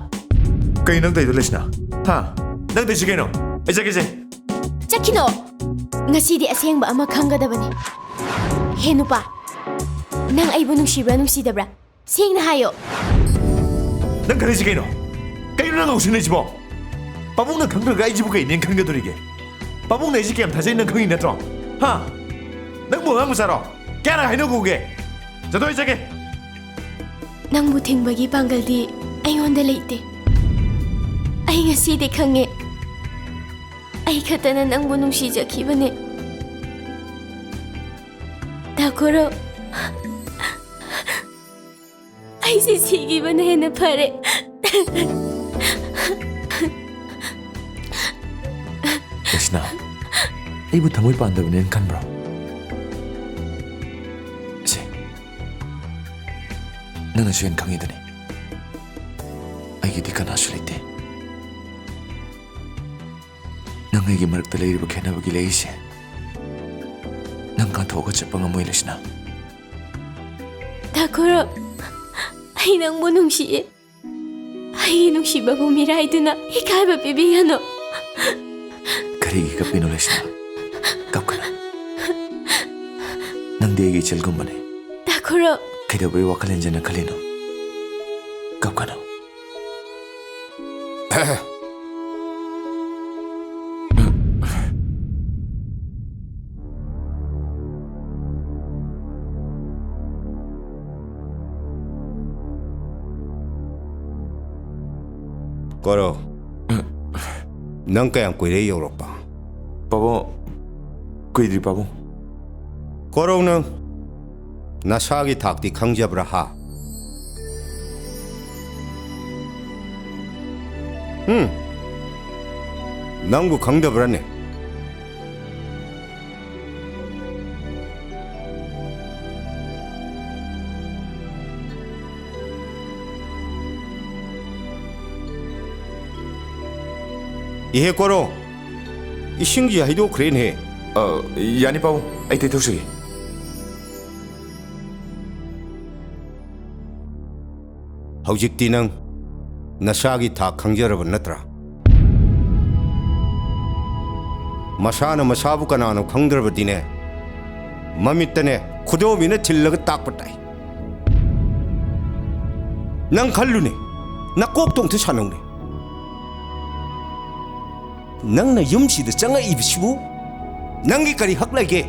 ꯀꯩꯅꯣ ꯅꯪ ꯇꯧꯏꯗꯣ, ꯂꯩꯁꯅꯥ? ꯍꯥ? ꯅꯪ ꯇꯧꯏꯁꯤ ꯀꯩꯅꯣ? ꯑꯩ ꯆꯠꯀꯦꯁꯦ꯫ ꯆꯠꯈꯤꯅꯣ꯫ ꯉꯁꯤꯗꯤ ꯑꯁꯦꯡꯕ ꯑꯃ ꯈꯪꯒꯗꯕꯅꯤ꯫ ꯍꯦ ꯅꯨꯄꯥ, ꯅꯪ ꯑꯩꯕꯨ ꯅꯨꯡꯁꯤꯕ꯭ꯔꯥ ꯅꯨꯡꯁꯤꯗꯕ꯭ꯔꯥ? ꯁꯦꯡꯅ ꯍꯥꯏꯌꯣ꯫ ꯅꯪ ꯈꯜꯂꯤꯁꯤ ꯀꯩꯅꯣ? ꯀꯩꯅꯣ ꯅꯪ ꯉꯥꯎꯁꯤꯟꯅꯩꯁꯤꯕꯣ? ꯄꯥꯕꯨꯡꯅ ꯈꯪꯗ꯭ꯔꯒ ꯑꯩꯁꯤꯕꯨ ꯀꯩꯅꯦꯅ ꯈꯟꯒꯗꯣꯔꯤꯒꯦ? ꯄꯥꯕꯨꯡꯅ ꯑꯩꯁꯤ ꯀꯌꯥꯝ ꯊꯥꯖꯩ ꯅꯪ ꯈꯪꯉꯤ ꯅꯠꯇ꯭ꯔꯣ? ꯍꯥ? ꯅꯪꯕꯨ ꯑꯉꯥꯡ ꯃꯆꯥꯔꯣ? ꯀꯌꯥꯔꯛ ꯍꯥꯏꯅꯒꯨꯒꯦ? ꯆꯠꯊꯣꯛ, ꯑꯩ ꯆꯠꯀꯦ꯫ ꯅꯪꯕꯨ ꯊꯤꯡꯕꯒꯤ ꯄꯥꯡꯒꯜꯗꯤ ꯑꯩꯉꯣꯟꯗ ꯂꯩꯇꯦ꯫ ꯑꯩ ꯉꯁꯤꯗꯤ ꯈꯪꯉꯦ꯫ ꯑꯩ ꯈꯛꯇꯅ ꯅꯪꯕꯨ ꯅꯨꯡꯁꯤꯖꯈꯤꯕꯅꯦ꯫ ꯇꯥꯈꯨꯔꯣ꯫ ꯑꯩꯁꯦ ꯁꯤꯈꯤꯕꯅ ꯍꯦꯟꯅ ꯐꯔꯦ꯫ ꯀ꯭ꯔꯤꯁꯅ, ꯑꯩꯕꯨ ꯊꯃꯣꯏ ꯄꯥꯟꯗꯕꯅꯦꯅ ꯈꯟꯕ꯭ꯔꯣ? ꯁꯦ, ꯅꯪꯅꯁꯨ ꯍꯦꯟꯅ ꯈꯪꯉꯤꯗꯨꯅꯤ, ꯑꯩꯒꯤꯗꯤ ꯀꯅꯥꯁꯨ ꯂꯩꯇꯦ꯫ ꯅꯪ ꯑꯩꯒꯤ ꯃꯔꯛꯇ ꯂꯩꯔꯤꯕ ꯈꯦꯠꯅꯕꯒꯤ ꯂꯩꯔꯤꯁꯦ, ꯅꯪ ꯀꯥꯟꯊꯣꯛꯑꯒ ꯆꯠꯄ ꯉꯝꯃꯣꯏ, ꯂꯩꯁꯅꯥ꯫ ꯇꯥꯈꯨꯔꯣ, ꯑꯩ ꯅꯪꯕꯨ ꯅꯨꯡꯁꯤꯌꯦ꯫ ꯑꯩꯒꯤ ꯅꯨꯡꯁꯤꯕꯕꯨ ꯃꯤꯔꯥꯏꯗꯨꯅ ꯏꯀꯥꯏꯕ ꯄꯤꯕꯤꯒꯅꯨ꯫ ꯀꯔꯤꯒꯤ ꯀꯞꯄꯤꯅꯣ ꯂꯩꯁꯅꯥ? ꯀꯞꯀꯅꯨ꯫ ꯅꯪꯗꯤ ꯑꯩꯒꯤ ꯏꯆꯜꯒꯨꯝꯕꯅꯤ꯫ ꯇꯥꯈꯨꯔꯣ꯫ ꯀꯩꯗꯧꯕꯩ ꯋꯥꯈꯜ ꯍꯦꯟꯖꯟꯅ ꯈꯜꯂꯤꯅꯣ? ꯀꯞꯀꯅꯨ꯫ ꯀꯣꯔꯧ, ꯅꯪ ꯀꯌꯥꯝ ꯀꯨꯏꯔꯦ ꯌꯧꯔꯛꯄ? ꯄꯥꯕꯨꯡ, ꯀꯨꯏꯗ꯭ꯔꯤ ꯄꯥꯕꯨꯡ꯫ ꯀꯣꯔꯧ, ꯅꯪ ꯅꯁꯥꯒꯤ ꯊꯥꯛꯇꯤ ꯈꯪꯖꯕ꯭ꯔꯥ ꯍꯥ? ꯎꯝ? ꯅꯪꯕꯨ ꯈꯪꯗꯕ꯭ꯔꯥꯅꯦ? ꯏꯍꯦ ꯀꯣꯔꯧ, ꯏꯁꯤꯡꯁꯤ ꯍꯩꯗꯣꯛꯈ꯭ꯔꯦꯅꯦꯍꯦ꯫ ꯑ, ꯌꯥꯅꯤ ꯄꯥꯕꯨꯡ, ꯑꯩ ꯇꯩꯊꯣꯛꯆꯒꯦ꯫ ꯍꯧꯖꯤꯛꯇꯤ ꯅꯪ ꯅꯁꯥꯒꯤ ꯊꯥꯛ ꯈꯪꯖꯔꯕ ꯅꯠꯇ꯭ꯔꯥ? ꯃꯁꯥꯅ ꯃꯁꯥꯕꯨ ꯀꯅꯥꯅꯣ ꯈꯪꯗ꯭ꯔꯕꯗꯤꯅꯦ, ꯃꯃꯤꯠꯇꯅꯦ ꯈꯨꯗꯣꯝꯕꯤꯅ ꯊꯤꯜꯂꯒ ꯇꯥꯛꯄ ꯇꯥꯏ꯫ ꯅꯪ ꯈꯜꯂꯨꯅꯦ, ꯅꯀꯣꯛꯇꯣ ꯑꯝꯇ ꯁꯥꯟꯅꯧꯅꯦ꯫ ꯅꯪꯅ ꯌꯨꯝꯁꯤꯗ ꯆꯪꯉꯛꯏꯕꯁꯤꯕꯨ ꯅꯪꯒꯤ ꯀꯔꯤ ꯍꯛ ꯂꯩꯒꯦ?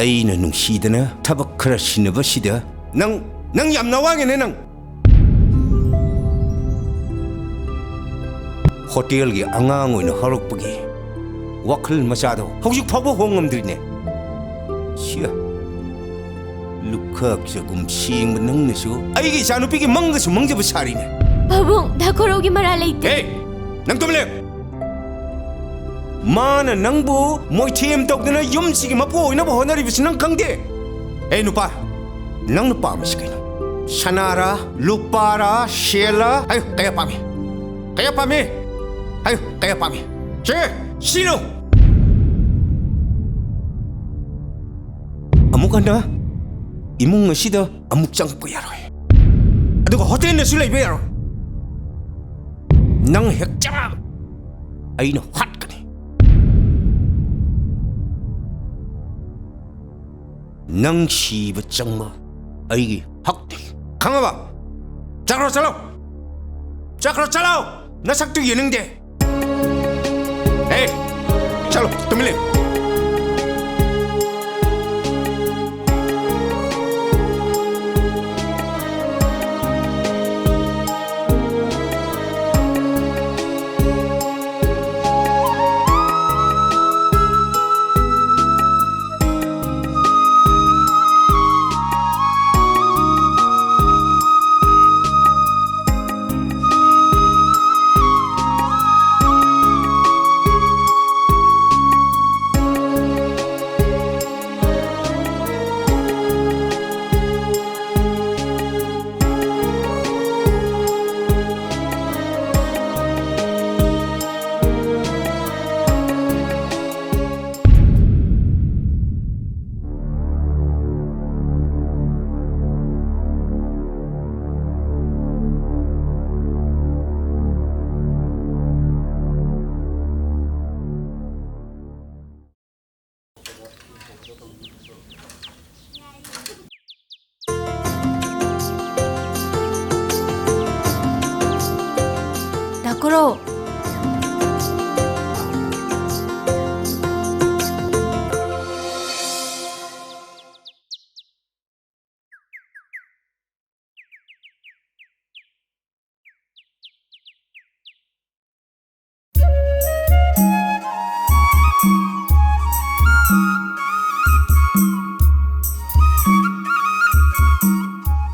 ꯑꯩꯅ ꯅꯨꯡꯁꯤꯗꯅ ꯊꯕꯛ ꯈꯔ ꯁꯤꯟꯅꯕꯁꯤꯗ ꯅꯪ, ꯅꯪ ꯌꯥꯝ ꯅꯋꯥꯒꯦꯅꯦ ꯅꯪ꯫ ꯍꯣꯇꯦꯜꯒꯤ ꯑꯉꯥꯡ ꯑꯣꯏꯅ ꯍꯧꯔꯛꯄꯒꯤ ꯋꯥꯈꯜ ꯃꯆꯥꯗꯣ ꯍꯧꯖꯤꯛ ꯐꯥꯎꯕ ꯍꯣꯡꯉꯝꯗ꯭ꯔꯤꯅꯦ꯫ ꯁꯤꯌꯥ, ꯂꯨꯈꯥꯛ ꯆꯒꯨꯝ ꯁꯦꯡꯕ ꯅꯪꯅꯁꯨ ꯑꯩꯒꯤ ꯏꯆꯥꯅꯨꯄꯤꯒꯤ ꯃꯪꯒꯁꯨ ꯃꯪꯖꯕ ꯁꯥꯔꯤꯅꯦ꯫ ꯄꯥꯕꯨꯡ, ꯗꯥ ꯈꯣꯔꯧꯒꯤ ꯃꯔꯥꯜ ꯂꯩꯇꯦ꯫ ꯍꯦ! ꯅꯪ ꯇꯨꯃꯤꯟ ꯂꯩꯌꯨ꯫ ꯃꯥꯅ ꯅꯪꯕꯨ ꯃꯣꯏꯊꯦꯝ ꯇꯧꯗꯅ ꯌꯨꯝꯁꯤꯒꯤ ꯃꯄꯨ ꯑꯣꯏꯅꯕ ꯍꯣꯠꯅꯔꯤꯕꯁꯤ ꯅꯪ ꯈꯪꯗꯦ? ꯑꯦ ꯅꯨꯄꯥ, ꯅꯪꯅ ꯄꯥꯝꯃꯤꯁꯤ ꯀꯩꯅꯣ? ꯁꯅꯥꯔꯥ, ꯂꯨꯄꯥꯔꯥ, ꯁꯦꯜꯂꯥ? ꯍꯥꯏꯌꯨ, ꯀꯌꯥ ꯄꯥꯝꯃꯤ? ꯀꯌꯥ ꯄꯥꯝꯃꯤ? ꯍꯥꯏꯌꯨ, ꯀꯌꯥ ꯄꯥꯝꯃꯤ? ꯁꯦ, ꯁꯤꯅꯣ! ꯑꯃꯨꯛ ꯍꯟꯅ ꯏꯃꯨꯡ ꯑꯁꯤꯗ ꯑꯃꯨꯛ ꯆꯪꯉꯛꯄ ꯌꯥꯔꯣꯏ꯫ ꯑꯗꯨꯒ ꯍꯣꯇꯦꯜꯗꯁꯨ ꯂꯩꯕ ꯌꯥꯔꯣꯏ꯫ ꯅꯪ ꯍꯦꯛ ꯆꯪꯉꯕ ꯑꯩꯅ ꯍꯥꯠꯀꯅꯤ꯫ ꯅꯪ ꯁꯤꯕ ꯆꯪꯕ ꯑꯩꯒꯤ ꯍꯛꯅꯤ꯫ ꯈꯪꯉꯕ? ꯆꯠꯈ꯭ꯔꯣ, ꯆꯠꯂꯣ꯫ ꯆꯠꯈ꯭ꯔꯣ, ꯆꯠꯂꯣ꯫ ꯅꯁꯛꯇꯨ ꯌꯦꯡꯅꯤꯡꯗꯦ꯫ ꯑꯦ, ꯆꯠꯂꯣ, ꯇꯨꯃꯤꯟ ꯂꯩꯌꯨ꯫ ꯗꯥ ꯀꯣꯔꯧ꯫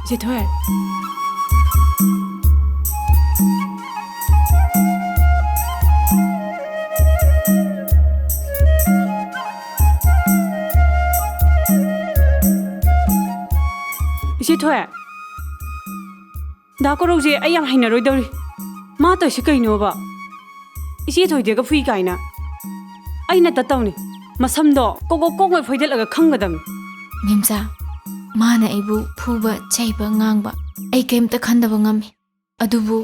ꯏꯆꯦꯊꯣꯏ꯫ ꯏꯆꯦꯊꯣꯏ꯫ ꯗꯥ ꯀꯣꯔꯧꯁꯦ ꯑꯩ ꯌꯥꯝ ꯍꯩꯅꯔꯣꯏꯗꯧꯔꯤ꯫ ꯃꯥ ꯇꯧꯔꯤꯁꯤ ꯀꯩꯅꯣꯕ? ꯏꯆꯦ ꯊꯣꯏꯗꯦꯒ ꯐꯨꯏ ꯀꯥꯏꯅ꯫ ꯑꯩꯅ ꯇꯠꯇꯧꯅꯤ꯫ ꯃꯁꯝꯗꯣ ꯀꯣꯛ ꯀꯣꯛ ꯀꯣꯛꯉꯩ ꯐꯣꯏꯗꯠꯂꯒ ꯈꯪꯒꯗꯕꯅꯤ꯫ ꯃꯦꯝꯆꯥ, ꯃꯥꯅ ꯑꯩꯕꯨ ꯐꯨꯕ, ꯆꯩꯕ, ꯉꯥꯡꯕ ꯑꯩ ꯀꯩꯝꯇ ꯈꯟꯗꯕ ꯉꯝꯃꯤ꯫ ꯑꯗꯨꯕꯨ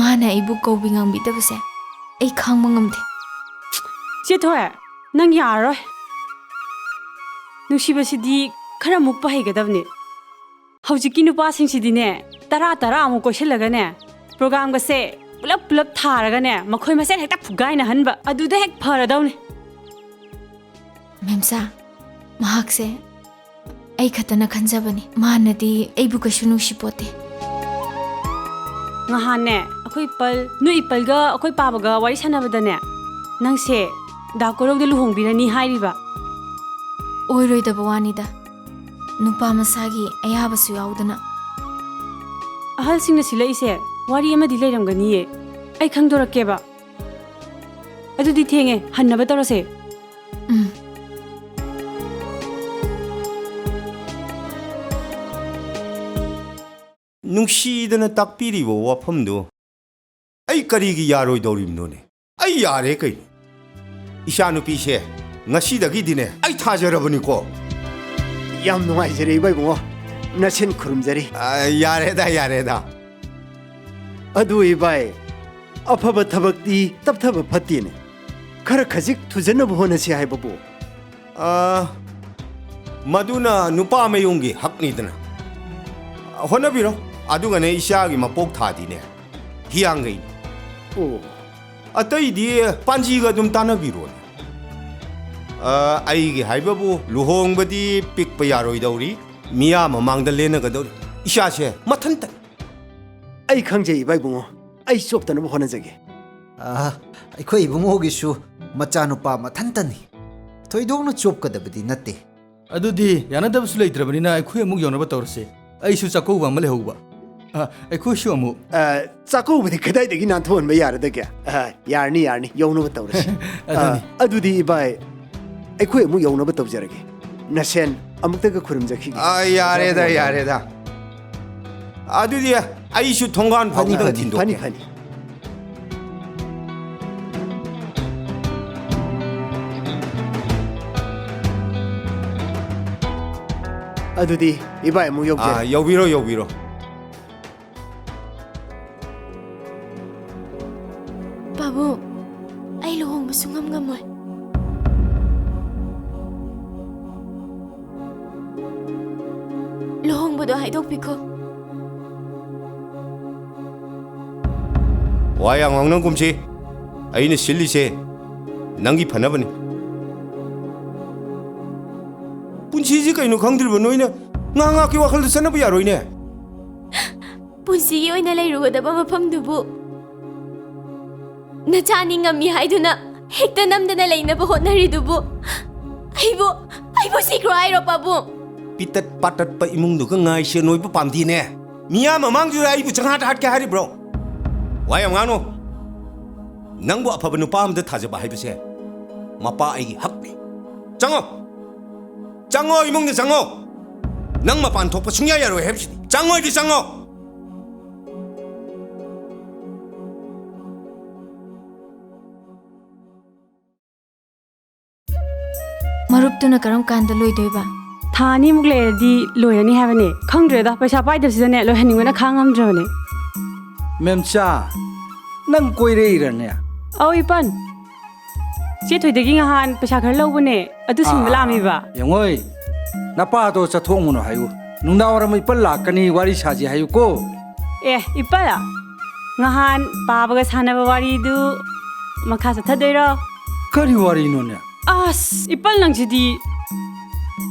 ꯃꯥꯅ ꯑꯩꯕꯨ ꯀꯧꯕꯤ ꯉꯥꯡꯕꯤꯗꯕꯁꯦ ꯑꯩ ꯈꯥꯡꯕ ꯉꯝꯗꯦ꯫ ꯆꯦ ꯊꯣꯏ, ꯅꯪ ꯌꯥꯔꯔꯣꯏ꯫ ꯅꯨꯡꯁꯤꯕꯁꯤꯗꯤ ꯈꯔ ꯃꯨꯛꯄ ꯍꯩꯒꯗꯕꯅꯤ꯫ ꯍꯧꯖꯤꯛꯀꯤ ꯅꯨꯄꯥꯁꯤꯡꯁꯤꯗꯤꯅꯦ, ꯇꯔꯥ ꯇꯔꯥ ꯑꯃꯨꯛ ꯀꯣꯏꯁꯤꯜꯂꯒꯅꯦ, ꯄ꯭ꯔꯣꯒꯥꯝꯒꯁꯦ ꯄꯨꯂꯞ ꯄꯨꯂꯞ ꯊꯥꯔꯒꯅꯦ, ꯃꯈꯣꯏ ꯃꯁꯦꯟ ꯍꯦꯛꯇ ꯐꯨꯒꯥꯏꯅꯍꯟꯕ꯫ ꯑꯗꯨꯗ ꯍꯦꯛ ꯐꯔꯗꯧꯅꯤ꯫ ꯃꯦꯝꯆꯥ, ꯃꯍꯥꯛꯁꯦ ꯑꯩ ꯈꯛꯇꯅ ꯈꯟꯖꯕꯅꯤ꯫ ꯃꯥꯅꯗꯤ ꯑꯩꯕꯨ ꯀꯩꯁꯨ ꯅꯨꯡꯁꯤꯄꯣꯠꯇꯦ꯫ ꯉꯍꯥꯟꯅꯦ, ꯑꯩꯈꯣꯏ ꯄꯜ, ꯅꯣꯏ ꯄꯜꯒ ꯑꯩꯈꯣꯏ ꯄꯥꯕꯒ ꯋꯥꯔꯤ ꯁꯥꯟꯅꯕꯗꯅꯦ, ꯅꯪꯁꯦ ꯗꯥ ꯀꯣꯔꯧꯗ ꯂꯨꯍꯣꯡꯕꯤꯔꯅꯤ ꯍꯥꯏꯔꯤꯕ꯫ ꯑꯣꯏꯔꯣꯏꯗꯕ ꯋꯥꯅꯤꯗ, ꯅꯨꯄꯥ ꯃꯁꯥꯒꯤ ꯑꯌꯥꯕꯁꯨ ꯌꯥꯎꯗꯅ꯫ ꯑꯍꯜꯁꯤꯡꯅ ꯁꯤꯜꯂꯛꯏꯁꯦ ꯋꯥꯔꯤ ꯑꯃꯗꯤ ꯂꯩꯔꯝꯒꯅꯤꯌꯦ꯫ ꯑꯩ ꯈꯪꯗꯣꯔꯛꯀꯦꯕ꯫ ꯑꯗꯨꯗꯤ ꯊꯦꯡꯉꯦ, ꯍꯟꯅꯕ ꯇꯧꯔꯁꯦ꯫ ꯎꯝ꯫ ꯅꯨꯡꯁꯤꯗꯅ ꯇꯥꯛꯄꯤꯔꯤꯕ ꯋꯥꯐꯝꯗꯨ ꯑꯩ ꯀꯔꯤꯒꯤ ꯌꯥꯔꯣꯏꯗꯧꯔꯤꯕꯅꯣꯅꯦ? ꯑꯩ ꯌꯥꯔꯦ ꯀꯩꯅꯣ꯫ ꯏꯆꯥꯅꯨꯄꯤꯁꯦ ꯉꯁꯤꯗꯒꯤꯗꯤꯅꯦ ꯑꯩ ꯊꯥꯖꯔꯕꯅꯤꯀꯣ꯫ ꯌꯥꯝ ꯅꯨꯡꯉꯥꯏꯖꯔꯦ ꯏꯕꯥ ꯏꯕꯨꯡꯉꯣ, ꯅꯁꯦꯟ ꯈꯨꯔꯨꯝꯖꯔꯤ꯫ ꯑ, ꯌꯥꯔꯦꯗ, ꯌꯥꯔꯦꯗ꯫ ꯑꯗꯨ ꯏꯕꯥꯏ, ꯑꯐꯕ ꯊꯕꯛꯇꯤ ꯇꯞꯊꯕ ꯐꯠꯇꯦꯅꯦ꯫ ꯈꯔ ꯈꯖꯤꯛ ꯊꯨꯖꯟꯅꯕ ꯍꯣꯠꯅꯁꯤ ꯍꯥꯏꯕꯕꯨ꯫ ꯑ, ꯃꯗꯨꯅ ꯅꯨꯄꯥ ꯃꯌꯨꯝꯒꯤ ꯍꯛꯅꯤꯗꯅ꯫ ꯍꯣꯠꯅꯕꯤꯔꯣ꯫ ꯑꯗꯨꯒꯅꯦ ꯏꯆꯥꯒꯤ ꯃꯄꯣꯛ ꯊꯥꯗꯤꯅꯦ ꯍꯤꯌꯥꯡꯒꯩꯅꯤ꯫ ꯑꯣ꯫ ꯑꯇꯩꯗꯤ ꯄꯥꯟꯖꯤꯒ ꯑꯗꯨꯝ ꯇꯥꯟꯅꯕꯤꯔꯣꯅꯦ꯫ ꯑ, ꯑꯩꯒꯤ ꯍꯥꯏꯕꯕꯨ ꯂꯨꯍꯣꯡꯕꯗꯤ ꯄꯤꯛꯄ ꯌꯥꯔꯣꯏꯗꯧꯔꯤ, ꯃꯤꯌꯥꯝ ꯃꯃꯥꯡꯗ ꯂꯦꯟꯅꯒꯗꯧꯔꯤ꯫ ꯏꯆꯥꯁꯦ ꯃꯊꯟꯇ꯫ ꯑꯩ ꯈꯪꯖꯩ ꯏꯕꯥ ꯏꯕꯨꯡꯉꯣ, ꯑꯩ ꯆꯣꯞꯇꯅꯕ ꯍꯣꯠꯅꯖꯒꯦ꯫ ꯑꯥ, ꯑꯩꯈꯣꯏ ꯏꯕꯨꯡꯉꯣꯒꯤꯁꯨ ꯃꯆꯥꯅꯨꯄꯥ ꯃꯊꯟꯇꯅꯤ꯫ ꯊꯣꯏꯗꯣꯛꯅ ꯆꯣꯞꯀꯗꯕꯗꯤ ꯅꯠꯇꯦ꯫ ꯑꯗꯨꯗꯤ ꯌꯥꯅꯗꯕꯁꯨ ꯂꯩꯇ꯭ꯔꯕꯅꯤꯅ ꯑꯩꯈꯣꯏ ꯑꯃꯨꯛ ꯌꯧꯅꯕ ꯇꯧꯔꯁꯦ꯫ ꯑꯩꯁꯨ ꯆꯥꯛꯀꯧꯕ ꯑꯃ ꯂꯩꯍꯧꯕ꯫ ꯑ, ꯑꯩꯈꯣꯏꯁꯨ ꯑꯃꯨꯛ꯫ ꯑ, ꯆꯥꯛꯀꯧꯕꯗꯤ ꯀꯗꯥꯏꯗꯒꯤ ꯅꯥꯟꯊꯣꯛꯍꯟꯕ ꯌꯥꯔꯗꯒꯦ? ꯑ, ꯌꯥꯔꯅꯤ, ꯌꯥꯔꯅꯤ, ꯌꯧꯅꯕ ꯇꯧꯔꯁꯤ꯫ ꯑꯗꯨꯅꯤ꯫ ꯑ, ꯑꯗꯨꯗꯤ ꯏꯕꯥꯏ, ꯑꯩꯈꯣꯏ ꯑꯃꯨꯛ ꯌꯧꯅꯕ ꯇꯧꯖꯔꯒꯦ꯫ ꯅꯁꯦꯟ ꯑꯃꯨꯛꯇꯒ ꯈꯨꯔꯨꯝꯖꯈꯤꯒꯦ꯫ ꯑ, ꯌꯥꯔꯦꯗ, ꯌꯥꯔꯦꯗ꯫ ꯑꯗꯨꯗꯤ ꯑꯩꯁꯨ ꯊꯣꯡꯒꯥꯟ ꯐꯅꯤ, ꯐꯥꯎꯕꯗ ꯐꯅꯤ, ꯊꯤꯟꯗꯣꯛꯀꯦ꯫ ꯐꯅꯤ, ꯐꯅꯤ꯫ ꯑꯗꯨꯗꯤ ꯏꯕꯥꯏ ꯑꯃꯨꯛ ꯌꯧꯖꯔꯦ꯫ ꯑꯥ, ꯌꯧꯕꯤꯔꯣ, ꯌꯧꯕꯤꯔꯣ꯫ ꯄꯥꯕꯨꯡ, ꯑꯩ ꯂꯨꯍꯣꯡꯕ ꯁꯨꯡꯉꯝ ꯉꯝꯃꯣꯏ꯫ ꯂꯨꯍꯣꯡꯕꯗꯣ ꯍꯥꯏꯗꯣꯛꯄꯤꯈꯣ꯫ ꯋꯥ ꯌꯥꯝ ꯉꯥꯡꯅꯒꯨꯝꯁꯤ꯫ ꯑꯩꯅ ꯁꯤꯜꯂꯤꯁꯦ ꯅꯪꯒꯤ ꯐꯅꯕꯅꯤ꯫ ꯄꯨꯟꯁꯤꯁꯤ ꯀꯩꯅꯣ ꯈꯪꯗ꯭ꯔꯤꯕ ꯅꯣꯏꯅ ꯉꯥꯏꯍꯥꯛ ꯉꯥꯏꯍꯥꯛꯀꯤ ꯋꯥꯈꯜꯗ ꯆꯠꯅꯕ ꯌꯥꯔꯣꯏꯅꯦ꯫ ꯄꯨꯟꯁꯤꯒꯤ ꯑꯣꯏꯅ ꯂꯩꯔꯨꯒꯗꯕ ꯃꯐꯝꯗꯨꯕꯨ ꯅꯆꯥꯅꯤ ꯉꯝꯃꯤ ꯍꯥꯏꯗꯨꯅ ꯍꯦꯛꯇ ꯅꯝꯗꯅ ꯂꯩꯅꯕ ꯍꯣꯠꯅꯔꯤꯗꯨꯕꯨ ꯑꯩꯕꯨ, ꯑꯩꯕꯨ ꯁꯤꯈ꯭ꯔꯣ ꯍꯥꯏꯔꯣ, ꯄꯥꯕꯨꯡ? ꯄꯤꯇꯠ ꯄꯥꯇꯠꯄ ꯏꯃꯨꯡꯗꯨꯒ ꯉꯥꯏꯁꯦ ꯅꯣꯏꯕ ꯄꯥꯝꯗꯤꯅꯦ꯫ ꯃꯤꯌꯥꯝ ꯃꯃꯥꯡꯗꯨꯗ ꯑꯩꯕꯨ ꯆꯪꯍꯥꯠ ꯍꯥꯠꯀꯦ ꯍꯥꯏꯔꯤꯕ꯭ꯔꯣ? ꯋꯥ ꯌꯥꯝ ꯉꯥꯡꯅꯨ꯫ ꯅꯪꯕꯨ ꯑꯐꯕ ꯅꯨꯄꯥ ꯑꯃꯗ ꯊꯥꯖꯕ ꯍꯥꯏꯕꯁꯦ ꯃꯄꯥ ꯑꯩꯒꯤ ꯍꯛꯅꯤ꯫ ꯆꯪꯉꯣ꯫ ꯆꯪꯉꯣ, ꯏꯃꯨꯡꯗ ꯆꯪꯉꯣ꯫ ꯅꯪ ꯃꯄꯥꯟ ꯊꯣꯛꯄ ꯁꯨꯡꯌꯥ ꯌꯥꯔꯣꯏ ꯍꯥꯏꯕꯁꯤꯗꯤ꯫ ꯆꯪꯉꯣ ꯍꯥꯏꯗꯤ ꯆꯪꯉꯣ꯫ ꯃꯔꯨꯞꯇꯨꯅ ꯀꯔꯝ ꯀꯥꯟꯗ ꯂꯣꯏꯗꯣꯏꯕ? ꯊꯥ ꯑꯅꯤꯃꯨꯛ ꯂꯩꯔꯗꯤ ꯂꯣꯏꯔꯅꯤ ꯍꯥꯏꯕꯅꯦ꯫ ꯈꯪꯗ꯭ꯔꯦꯗ, ꯄꯩꯁꯥ ꯄꯥꯏꯗꯕꯁꯤꯗꯅꯦ ꯂꯣꯏꯍꯟꯅꯤꯡꯕꯅ ꯈꯥꯡ ꯉꯝꯗ꯭ꯔꯕꯅꯦ꯫ ꯃꯦꯝꯆꯥ, ꯅꯪ ꯀꯣꯏꯔꯛꯏꯔꯅꯦ? ꯑꯧ, ꯏꯄꯟ꯫ ꯆꯦ ꯊꯣꯏꯗꯒꯤ ꯉꯍꯥꯟ ꯄꯩꯁꯥ ꯈꯔ ꯂꯧꯕꯅꯦ, ꯑꯗꯨ ꯁꯤꯡꯕ ꯑꯥ, ꯂꯥꯛꯑꯝꯃꯤꯕ꯫ ꯌꯦꯡꯉꯣꯏ, ꯅꯄꯥꯗꯣ ꯆꯠꯊꯣꯛꯎꯅꯨ ꯍꯥꯏꯌꯨ꯫ ꯅꯨꯡꯗꯥꯡꯋꯥꯏꯔꯝ ꯏꯄꯟ ꯂꯥꯛꯀꯅꯤ, ꯋꯥꯔꯤ ꯁꯥꯁꯤ ꯍꯥꯏꯌꯨꯀꯣ꯫ ꯑꯦ, ꯏꯄꯟ, ꯉꯍꯥꯟ ꯄꯥꯕꯒ ꯁꯥꯟꯅꯕ ꯋꯥꯔꯤꯗꯨ ꯃꯈꯥ ꯆꯠꯊꯗꯣꯏꯔꯣ? ꯀꯔꯤ ꯋꯥꯔꯤꯅꯣꯅꯦ? ꯑꯁ, ꯏꯄꯟ ꯅꯪꯁꯤꯗꯤ꯫